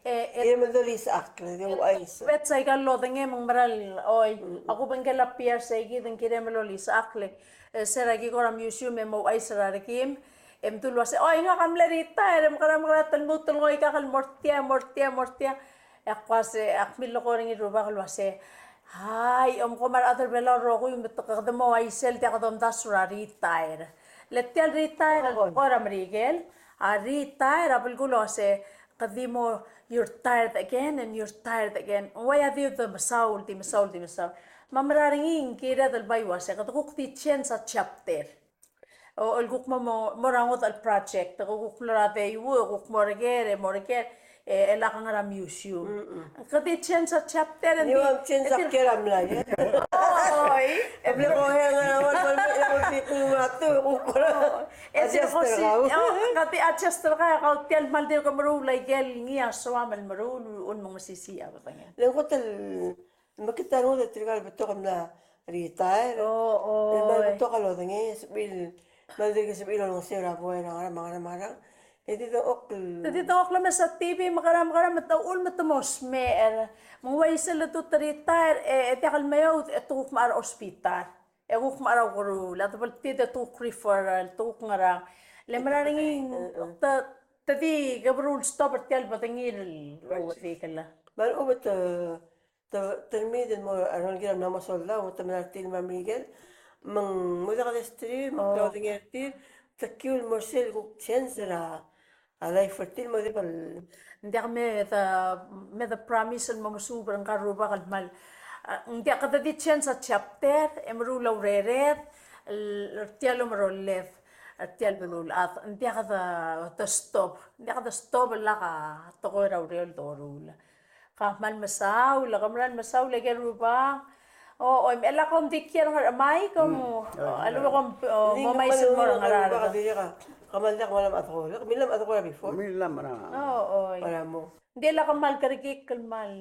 e, e, e, me de olisechakl, e de ouchais. Bets aika el lodengei me ng meral, oi, a kubengkel a P R sei kid e ng kirem el olisechakl, e, se er a ki kora museum e mo ouchais er a rekim, e mdu el uase, oi, ngak a mle retire, e mekerang, mekerang te lmuut el ngoi aika el mo er tia, mo er tia, mo er tia. E ak uase, ak millekoi er ngii el rubak el uase, ai, omko me a rechad er Belau el rokui me te kede mo uaisei el diak domdasu er a retire. Le tia el retire el kora Merikel, a retire a belkul el uase, kede di mo, you're tired again and you're tired again. Ng uai a di de mesaul, di mesaul, di mesaul. Me a mera er ngii ng kired el bai uase, kede kuk di change a chapter. O, el kuk mo, mo, mo er a ngodech el project, e kuk mlo er a deiuii, e kuk mo er ker, e mo er ker, e, e lak ngar er a museum. Mm-mm. Kede change a chapter, e ng di, change a chapter a mla, e. Oi. E mle ko he ngar er a ua, ko mle ko di kuk a tu, kuk. E se ko si, o, kede adjust er kau, kau tia el kmal dirk meruul aike el ngii a soam el meruul, un mo mesisiich a bedenged. Le ng kot el Me kid a rengud e tirka el betok el mla retire. O, o. El mla betok a lodengei, sebechir, mla dirk sebechir el olengeseu er a buai er a ngerang, me a ngerang, me a ngerang. E di dengchokl. Te di dengchokl el mesa T V, me a ngerang, me a ngerang, me te uchul me te mo smecher. Me ng uaisei el te retire, e, e diak el meoud, e te kuk mo er a hospital. E kuk mo er a ukeruul, a debeltid e te kuk referral, te kuk ngerang. Le mera er ngii, te, te di keberul stop er tia el bedengir el, el, me a lechub e te, Te, te mid el mo, a rengelekel a mla mo soldau, te mla er tir me a Merikel, me ng mo diak a desterir, me ng klaodengei er tir, te kiu el mo er sel kuk change er a, a life er tir, mo diak el. Ng diak me de, me de promise el mo mesuub er ngka el rubak el kmal. A, ng diak kede di change a chapter, e meruul a urered, el, er tia el omeroled, er tia el beluulechad, ng diak de, de stop, ng diak de stop el lak a tekoi er a ureor el doruul. Ka kmal mesaul, ke mera el mesaul aike el rubak. O, oi, me lak kom di kiei er a Ngerchemai, kom, mm, o, a lebo kom, o, mo mais el mo er a Ngaraard. Dirrek, ke kmal diak mla mechadekor, ke mla mechadekor er a before. Mla mla. O, oi. Mla mo. Ng di lak kmal kerekikl el kmal.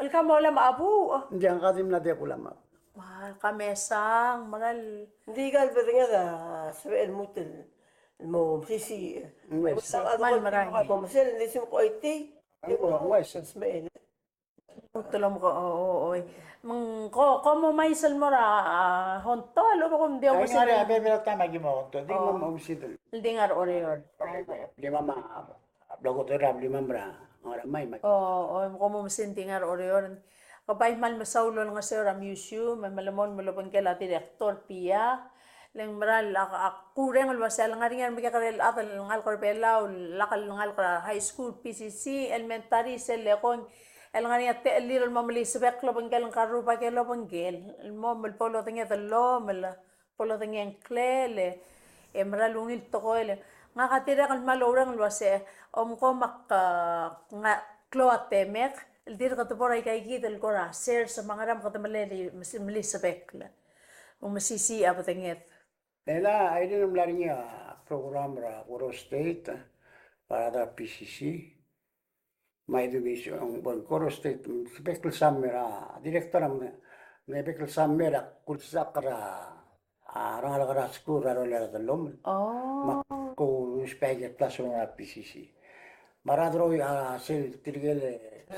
El ka mo lemechebuu. Ng di ngak a di mla diak kulemechebuu. Ua, ka mesang, meral. Ng di ka el bedenged a sebechel el lmuut el mo mesisiich. Ng uaisei. Kmal meral. Mo mesel, ng di sim ko iti. Ng uaisei. Smecher. Lmuut el mo ko, o, o, oi. Me ng ko, ko mo mais el mo er a, a, Honto, a lebo kom di omes. Ai, ngar er a bebil el taem a ki mo Honto, di mo, mo omes el. El di ngar er a Oreor. Di mo ma, a bla kot er a blimam er a Ngerchemai me. O, o, kom omes e ng di ngar er a Oreor. Ke bai kmal mesaul el olengeseu er a museum, me melemolem el obengkel a director, Pia. Le ng meral a, a kureng el uasei a lengar er ngii a remekekerei el chad el ngalek er a Belau, lak el ngalek er a high school, P C C, elementary, sel lekong, el ngar er ngii a techellir el mo melisebekl el obengkel ngka el rubak el obengkel, el mo, me bo lodengei a dellomel, bo lodengei a ngklel, e meral ungil tekoi el. Ngak a dirrek el kmal oureng el uasei, omko me ak, a, ngak klou a temek, el dirk de bo er aika kid el kora sers me a ngerang me kede mle, mle, melisebekl. Mo mesisiich a bedenged. Ela, a ireor el mla er ngii a program er a Koror State, me a rechad er a P C C. Me a education, bo el Koror State, bek el summer a, director a, bek el summer a kulsisechakl er a, a rengalek er a skuul er a rolel a dellomel. O. Me ak ousbech aike el classroom er a P C C. Me a rechad er a, a, sel tirke el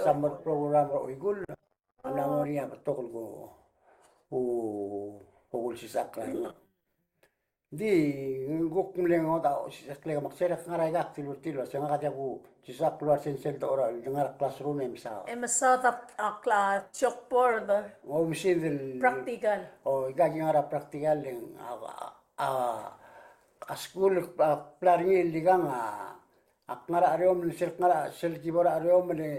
summer program er a high school. A mla mo er ngii a betok el ko, ko, ko kulsisechakl er a. Di, ng kuk mle ngodech a, o, se, se, kle, mak se er a ngar er aika ak dilu er tir el uase ngak a diak kusisechakl el ua se ng sel dechor el ngar er a classroom e mesaod. E mesaod a, a, kla-, chalkboard. O, mesid el practical. O, ika ki ngar er a practical e ng, a, a, a, a skuul, a, bla er ngii el ikang a, ak ngar er a Oreomel, sel ngar er a, sel ki bo er a Oreomel e,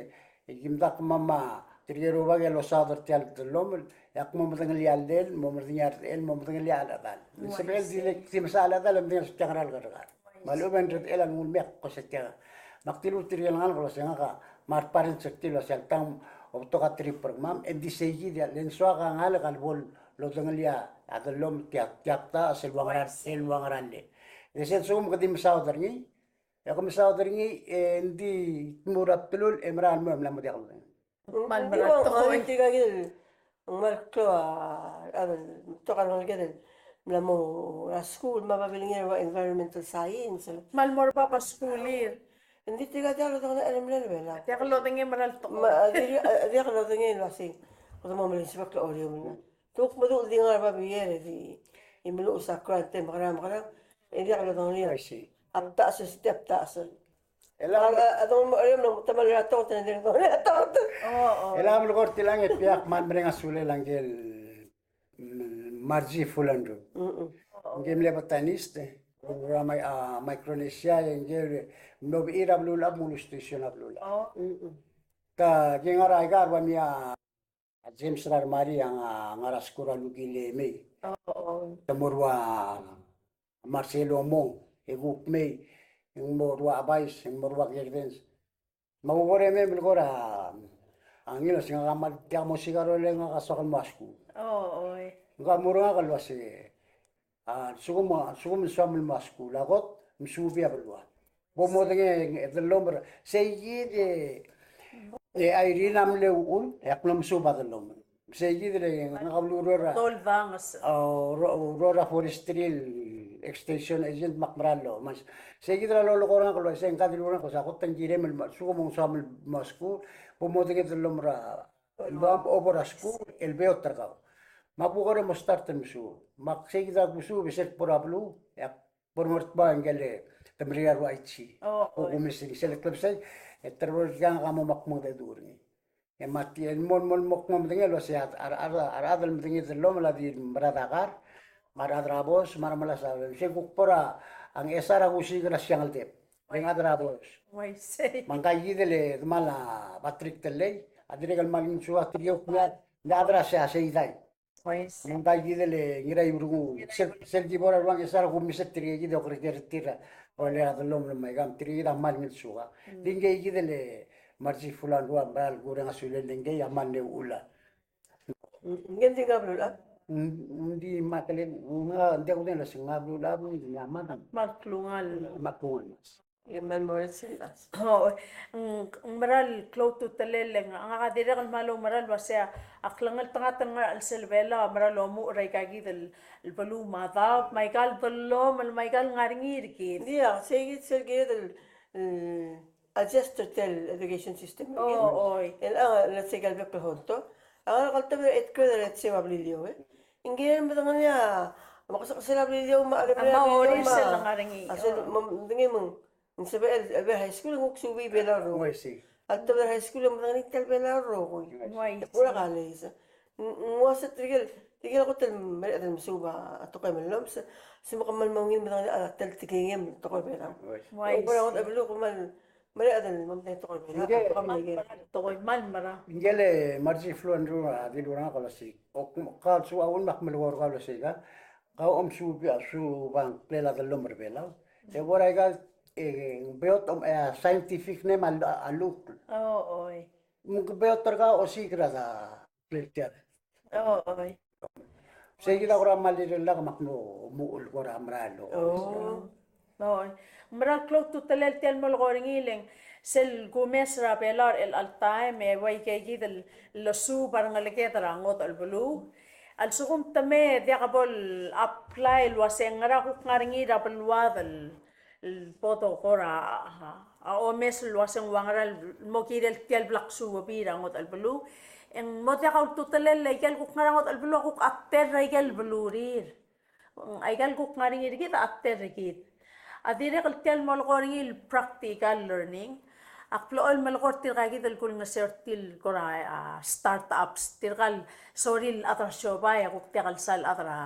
e ki mdak me a, tirke el rubak a losaod er tia el dellomel, e ak mo medengelii a llel, mo medengelii a llel, mo medengelii a chelecha el chedal. Ng sebechel di le, di mesa a chelecha el chedal, e medengelii a se tia ngera el kerrekar. Me a lechub e ng redechel a ngul mei e ak ko se tia. Me ak dilu er tirke el ngalek el uase ngak a, me a re parents er tir el uase alta ng betok a trip er kemam, e ng di seikid a, le ng soak a ngalek a lebo lodengelii a dellomel tia, tia kta, sel ua ngera, sel ua ngera llel. E sel lsekum ke di mesaod er ngii, e ke mesaod er ngii, e ng di tmuu er a bdelul e mera el mo, mla mo diak el. Kmal mera el tekoi. Tirka kid el, ng kmal klou a, a, betok a rengeleked el mla mo er a skuul me a babilngel er a environmental science. Kmal mo er bab a skuul er. Ng di tirka diak lodengei er a mle level a. Diak lodengei, mera el tekoi. Me a di, a, diak lodengei el uasei. Kede mo melisipak el Oreomel. Te kuk meduch el di ngar er a babier e di, e meluches a grant e mekerang, mekerang, e diak lodengei. I see. A btaches, se tia btaches. Chelecha, a, a, a dongel mo er eou, me te mle er a tonget, te mle er a tonget. Oh, oh. Chelecha el melekoi er tiang e tia ak kmal mereng a sulel a ngike el, mm, Margie Fullendrew. Mm-mm. Ngike el mle botanist, e, er a Mi-, a, Micronesia, e ngike el mlo bechil er a beluulechad, mlo station er a beluulechad. Oh. Mm-mm. Ka, ki ngar er aika el ua mei a A James Rarmari a nga-, ngar er a skuul er a Lukile mei. Oh, oh. Te mo er a ua Marcelo Mong, e kuk mei, e ng mo er a ua Abais, e ng mo er a ua Kerdens. Me a kuk ore mei e melekoi er a ngii el uase ngak a kmal diak mosiik a rolel e ngak a soak el mo er a skuul. Oh, oh, e. Ngak a mo er ngak el uase, a, lsekum, lsekum ng soam el mo er a skuul, a kot, mesuub a beluu. Bo modengei a dellomel er, seikid e, e Irene a mle uchul, e ak mlo mesuub a dellomel. Seikid e ngak a mle ureor er a, doldanges, a, ure-, ureor er a forestry el extension agent me ak mera el lo. Me seikid er a lolekoi er ngak el uase ng ka dilu er ngak el uase a kot e ng kirem el mo, lsekum ng soam el mo er a skuul, bo modengei a dellomel er a, el bo, bo er a skuul, el beot er kau. Me ak kuk ore mo start el mesuub. Me ak seikid a kusuub e sel kbo er a beluu, e ak bo er ngii er a tbau e ngike el te mla er a ua Aichi. Oh, oh. Ko kumes er ngii sel klebesei, e te er a ua ngak a mo mak mo dedu er ngii. E me tia el mo, mo, mo, mo medengei el uase a, a, a, a rechad el medengei a dellomel a di mera el kar, me a rechad er a bos, me a remelasem, se kuk bo er a, a Ngchesar a kusiik er a Siangeldeb. Rengad er a bos. Uaisei. Me ngka kid el, e, kmal a Patrick Tellei, a dirrek el kmal ngilsuub a tirke el kuk mle chad er a Sei-, Seidai. Uaisei. Me ngka kid el Ngiraiurenguu, sel, sel ki bo er a rua Ngchesar a kumes er tirke kid e okereker er tir a rolel a dellomel me aikang, tirke kid a kmal ngilsuub. Mm. Di ngke kid el Margie Fullendrew a mera el kureng a sulel, ngke a kmal mle uchul a. Mm, ngke ng di ngak a beluulechad? Mm, ng di Madeline, ng di, ng di kudengei el uase ngak a beluulechad, ng di ngak a Madeline. Kmal klungiaol. Kmal klungiaol. Kmal mo er sel. Oh, ng, ng mera el klou a ultutelel e ng, ngak a dirrek el kmal oumera el uase a klengeltengat el ngar er a chelsel Belau a mera el omuchel er aika kid el, el beluu me a daob, me aika el dellomel, me aika el ngar er ngii er kid. Ng di a, sei kid sel kired el, el adjust er tia el education system. Oh, oi. El, a, let's say, aika el bek el hot. A ngar er a kltobed er a eighth grade er a, let's say, me a Beliliou, e. Ng kired el medengelii a, me a kesel, kesel a Beliliou, me a, a, me a Beliliou, me a, sel ngar er ngii. A sel, oh, me, medengei me ng Ng sebechel el, el bo er a high school e ng kuk suub er a Belau el rokui. Uaisei. A ltobed er a high school e ng medengei tia el Belau el rokui. Uaisei. E bo er a college. Ng, ng uase tirke el, tirke el kot el mereched el mesuub a tekoi me llomes, se me kmal mo ungil medengei a ta el tekingem el tekoi er a Belau. Uaisei. E bo er a ngodech el beluu e kmal mereched el mo medengei a tekoi er a Belau. Ngke, tekoi me a mera. Ngke el Margie Fullendrew a dilu er ngak el uase, ok, ka, so a uchul me ak melekoi er kau el uase ka, kau a omesuub, a omesuub a ngklel a dellomel er a Belau. E bo er aika, e, beot, e, scientific name a, a llechukl. Oh, oi. Me ng beot er kau a osiik er a ta, ngklel tia. Oh, oi. Sei kid a kora kmal rirellak me ak mo, mo uchul kora mera el. Oh. Oi. Ng mera el klou a ultutelel tia el melekoi er ngii e le ng sel kumes er a Belau er chelecha el taem e ua ika kid el, el losuub a rengeleked er a ngodech el beluu. A lsekum te mei e diak bo le apply el uase ngera kuk ngar er ngii er a beluad el, el bo dekor a, a, a omes el uase ng ua ngera el mo kirel tia el bla ksuub er a ngodech el beluu. E ng mo diak a ultutelel e aike el kuk ngar er a ngodech el beluu a kuk a tel er aike el belurir. Aika el kuk ngar er ngii er kid a tela er kid. A dirrek el tia el molekoi er ngii el practical learning. Ak blechoel el melekoi er tirka kid el kulengeseu er tir el kora, a, startups, tirka el sorir el chad er a siobai, a kuk diak el sal chad er a,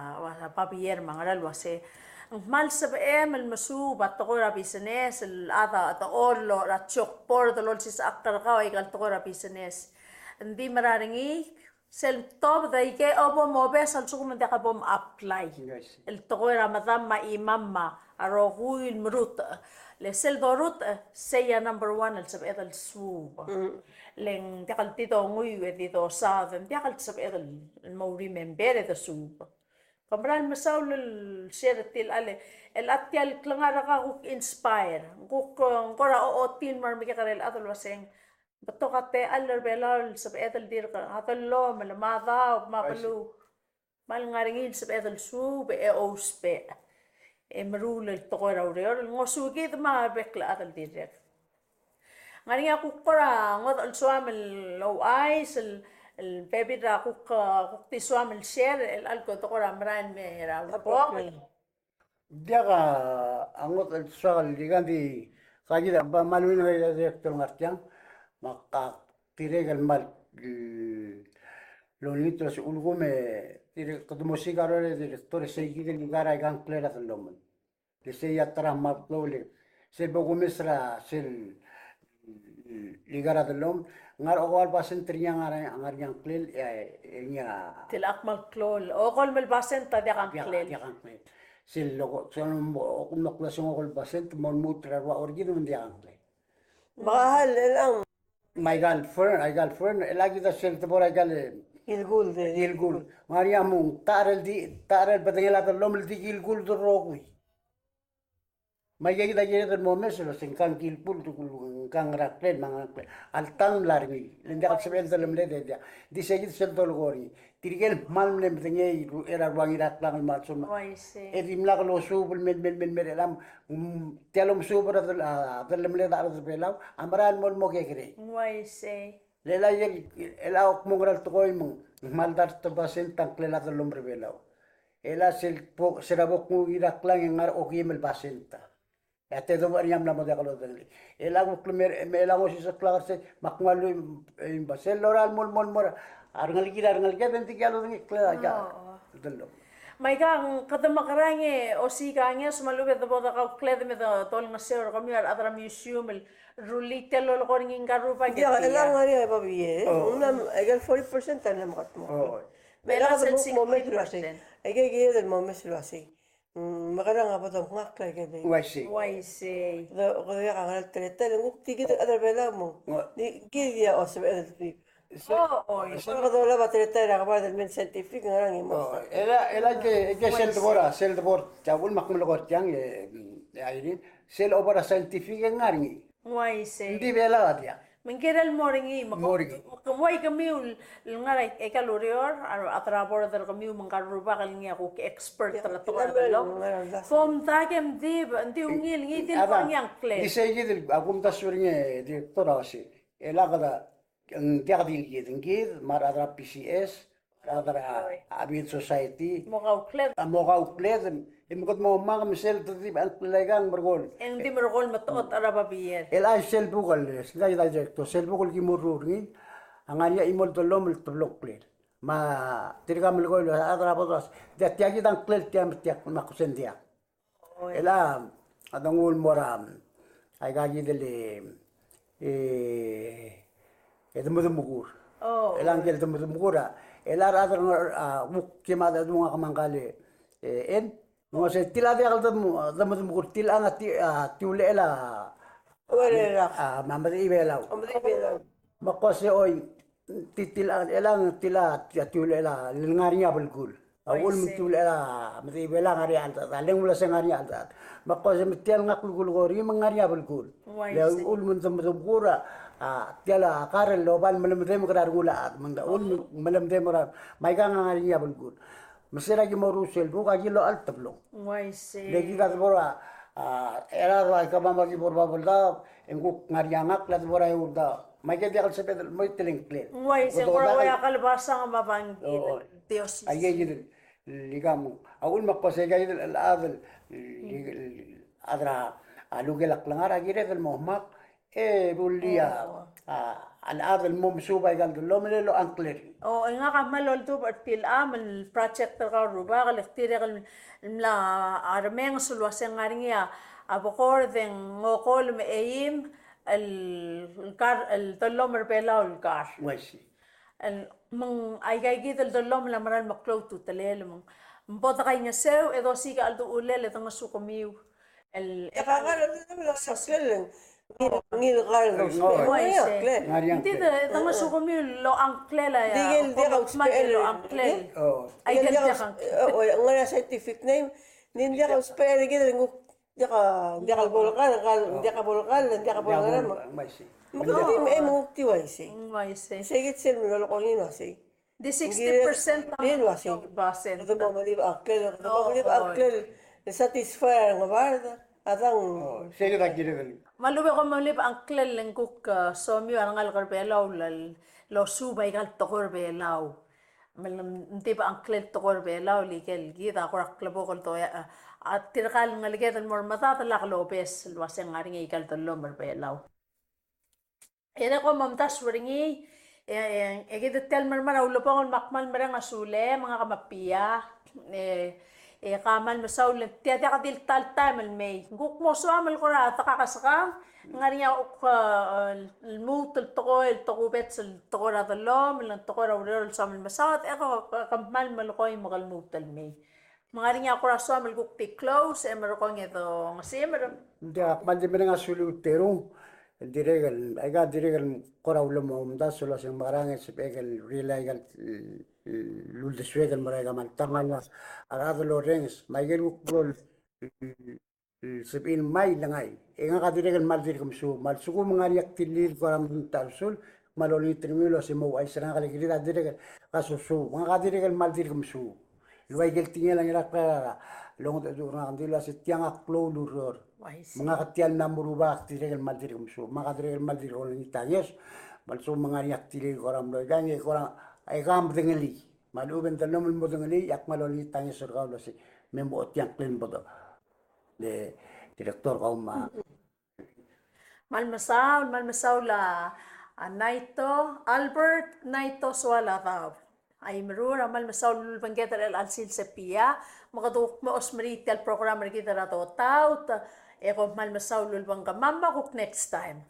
a, babier me a ngera el uase. Ng kmal sebechem el mesuub a tekoi er a business, el chad a, a techollo er a job board el olsisechakl er kau aika el tekoi er a business. Ng di mera er ngii, sel tobed e aike el bo mobes a lsekum ng diak bo m-apply. Yes. El tekoi er a medam me a chimam me a rokui el merutech. Le sel dorutech, sei a number one el sebeched el suub. Mm. Le ng diak el di donguiu e di dosaod, ng diak el sebeched el mo remember e de suub. Ke mera el mesaul el share er tia el chad, el a tia el klengar er kau a kuk inspire. Kuk, ng kora ochotii el mo er a mekekerei el chad el uaseng, betok a techall er a Belau el sebeched el dirk a dellomel me a daob me a beluu. Me a lengar er ngii el sebeched el suub e ousbech. E meruul el tekoi er a ureor el ngosukid me a bek el chad el dirrek. Ngar er ngii a kuk kora ngodech el soam el ouchais el, el bebil er a kuk, kuk di soam el share el chelecha el kuk tekoi er a merael me er a ulebongel. Diak a ngodech el soak el di, ka di, ka kid a ba mal uin a director el ngar tiang, me ak dirrek el mal, mm, lolengit el se ulekum e dirrek kede mo siik a rolel a director e sei kid el ngar er a ikang klel a dellomel. Le sei a ta er a mal klou le sel bo kumes er a sel ikang er a dellomel, ngar er a okeua el basent er ngii a ngar, ngar er ngii a ngklel, e, e ngii a. Tia el kmal klou, okeua el basent a diak a ngklel. Diak a ngklel. Sel loko, sel mo, mo klou se ng okeua el basent, mo lmuut er a rua er kid me ng diak a ngklel. Me a hal, el ang. Me aika el fern, aika el fern, el a kid a sel debo er aika el. Ilkul, de, ilkul. Ilkul. Ngar er ngii a mong, ta er a di, ta er a bedengel a dellomel el di kilkul el rokui. Me aika kid a kired el mo mes el uase ng kang kilkul, ng kang ngar er a ngklel, me a ngar er a ngklel. Alta ng mla er ngii, le ng diak el sebechel el delemeled e diak. Di sei kid sel dolekoi er ngii. Tirke el kmal mle medengei er a rua Ngiraklangel me a lsekum. Uaisei. E dimlak losuub el mei, mei, mei, mei er chelechang, mm, tia el omesuub er a del-, a, delemeled a rechad er a Belau, a mera el mo, mo kekerei. Uaisei. Le chelecha el, chelecha el kmo ngera el tekoi me ng kmal dart el basent a ngklel a dellomel er a Belau. Chelecha sel bo, se er a bo knguu Ngiraklang e ng ngar er a okeim el basent. E a tedobech er ngii a mla mo diak lodengelii. Chelecha kuk lemer, me chelecha ng osisechakl a kersei, me ak nguu a lluich, e, basent el lorael el mo, mo, mo er a rengelekir a rengeleked, e ng diak lodengei a ngklel a dellomel. Me aika, kede mekerang e osiik a ngeso me a lechub e de bo dekaukledem e de, dolengeseu er kemiu a rechad er a museum el rullii tia el lolekoi er ngii ngka el rubak. Ia, e tia el ngar er ngii a babier, e. Oh. Ng mla, aike el forty percent a mla mekedmokl. Oh. Me chelecha el sixty percent. Aike el kired el mo mes el uasei. Mm, mekerang a bo domngakl aike el. Uaisei. Uaisei. Kede, kede diak a ngera el teletael, e ng kuk tia kid el chad er a Belau me ng. Ua. Di, kid a osebeched el di. Oh, oh, so kede olab a teletael er a kebai el mei el scientific, ngerang e mo. Oh, chelecha, chelecha ke, ke sel debo er a, sel debo er a, tia uchul me ak melekoi er tiang, e, e, Irene, sel obo er a scientific e ng ngar er ngii. Uaisei. Ng di Belau a diak. Me ng kirel mo er ngii, me mo er ngii. Ke uai kemiu el ngar er aika el ureor, a rechad er a board er kemiu me ngka el rubak el ngii a kuk expert er a tekoi er a Belau. Kom dak e ng di, ng di ungil ngii di el mo er ngii a ngklel. Di sei kid el, a kumdasu er ngii, director a uasei. Chelecha kede Ng diak di kid, ng kid, me a rechad er a P C S, rechad er a Avian Society. Mo kaukled. A mo kaukled, e me kede mo ngmai me sel tedib a ngklel a ikang merekong. E ng di merekong me te ot er a babier. El a sel buk el, sel director, sel buk el ki mo ruul er ngii, a ngar er ngii a chimo el dellomel el teblo ngklel. Me tirka a melekoi el a rechad er a board a uase, tia, tia kid a ngklel tia me tia, me ak kuk sei ng diak. Chelecha a denguu el mo er a, aika kid el, e, e de medemekur. Chelecha ngike el de medemekur a, chelecha a rechad er a, a, kuk ki mad a dungak me ngka el, e, en, ng uase tia el diak el de, de medemekur, tia el ngar a ti, a, tiulechel a, a, me a medechii Belau. Me ak uase oi, Ti-, tilecha, chelechang tilecha, tia tiulechel a le ngar er ngii a belkul. A uchul me ng tiulechel a medechii Belau a ngar er ngii a cheldecheduch, a lenguu el uase ng ngar er ngii a cheldecheduch. Me ak kmo se me tia el ngak el kulekoi er ngii me ng ngar er ngii a belkul. Uaisei. Le uchul me ng demedemekur a, a, tia el kar el oba el melemedem er a rengul a chad, me ng uchul me ng melemedem er a, me aikang a ngar er ngii a belkul. Me se er a ki mo ruul sel buk a ki locha el teblong. Uaisei. Le kid a debo er a, a, er a, a, kemam a ki bo er a Babeldaob, e ng kuk ngar er ngii a ngakl a debo er a Eouldaob. Me aike diak el sebeched el mo telengklel. Uaisei, kora ua kalbasang me a bangkid. Oo. Dios. Aike kid el, el ikang, a uchul me ak kmo se aika el chad el, el chad er a, a lukel a klengar a kired el mo dmak, e rullii a, a, a chad el mo mesuub aika el dellomel e locha ngklel. O, e ngak a kmal oldubech er tia el, a, el project er kau el rubak, el dirrek el mla remenges el uase ng ngar er ngii a, a bekord e ng okolem e eim el, el kar, el dellomel er Belau el kar. Uaisei. El, me ng aika kid el dellomel a mera el meklou a ultutelel, me ng, me bo dekaingeseu e dosiik a cheldechullel e dengesukemiu. El, e kau a kar el dellomel a ngii el kar el dousbech. Uaisei. Ng di de, dengesukemiu el locha ngklel a, ng di el diak a usbechel el locha ngklel. Aike el diak a, ng ngar er a scientific name, ng di el diak a usbechel er kid el nguk Diak a, diak a bo el kar, kar, diak a bo el kar, diak a bo el kar, me. Me kede di me, me nguk di uaisei. Uaisei. Sei kid sel mlo lolekoi el uaisei. Di sixty percent a, di uaisei. Kede mo melib a ngklel, kede mo melib a ngklel. Le satisfy a rengebard, a dang. Sei kid a kired el. Me a lechub e kom melib a ngklel el ngkuk, e, somiu a rengalek er Belau el, el osuub aika el tekoi er Belau. Me ng di bo a ngklel tekoi er Belau el ikel kid a kora klebokel doia, a, a tirka el ngeleked el mo er medad a lak lobes el uase ng ngar er ngii aika el dellomel er Belau. E de kom omdasu er ngii, e, e, e kid tia el mermang a ulebongel me ak kmal mereng a sulem, ngak me a Pia, e, e kmal mesaul el tia diak di el ta el taem el mei. Ng kuk mo soam el kora dekakesekang, ng ngar er ngii a kuk, e, lmuut el tekoi, el tokubets el tekoi er a dellomel, el tekoi er a ureor el soam el mesaod, e ke, ke, ke kmal melekoi me ke lmuut el mei. Me ng ngar er ngii a kora soam el kuk di close, e merekong e dongesimer. Ng di ak kmal di mereng a suliu el teru, el dirrek el, aika dirrek el kora ulemdasu el uase ng mekerang e sebechek el relay aika el, el, el uldesuek el mo er aika me a ltang a rechad el orrenges, me aike el kuk blo el sebechir el mei el ngai. E ngak a dirrek el kmal dirk mesuub. Me a lsekum ng ngar er ngii a kdilil el kora mengta a usul, kmal olengit er kemiu el uase mo ouchais er ngak el kired a dirrek el kasosuub. Ngak a dirrek el kmal dirk mesuub. El ua ikel tekingel a Ngiraklel a longedecheduch er ngak, ng dilu el uase tiang a klou el ureor. Me ngak tia el mla mo rubak a dirrek el kmal dirk mesuub. Me ngak a dirrek el kmal dirk olengit a ngeso. Me a lsekum ng ngar er ngii a kdilil el kora mlo ikang, e kora, e ke medengelii. Me a lechub e ng dellomel el mo dengelii, e ak kmal olengit a ngeso er kau el uase me mo ochotii a ngklel el bo de le director kau me a. Kmal mesaul, kmal mesaul a, a Naito, Albert Naito Soaladaob. A Imerur, a kmal mesaul el ulebengked er chelecha el sils e Pia, me kede kuk mo osmerii tia el program er kid er a dotaut, e kom kmal mesaul el ulebengkemam me a kuk next time.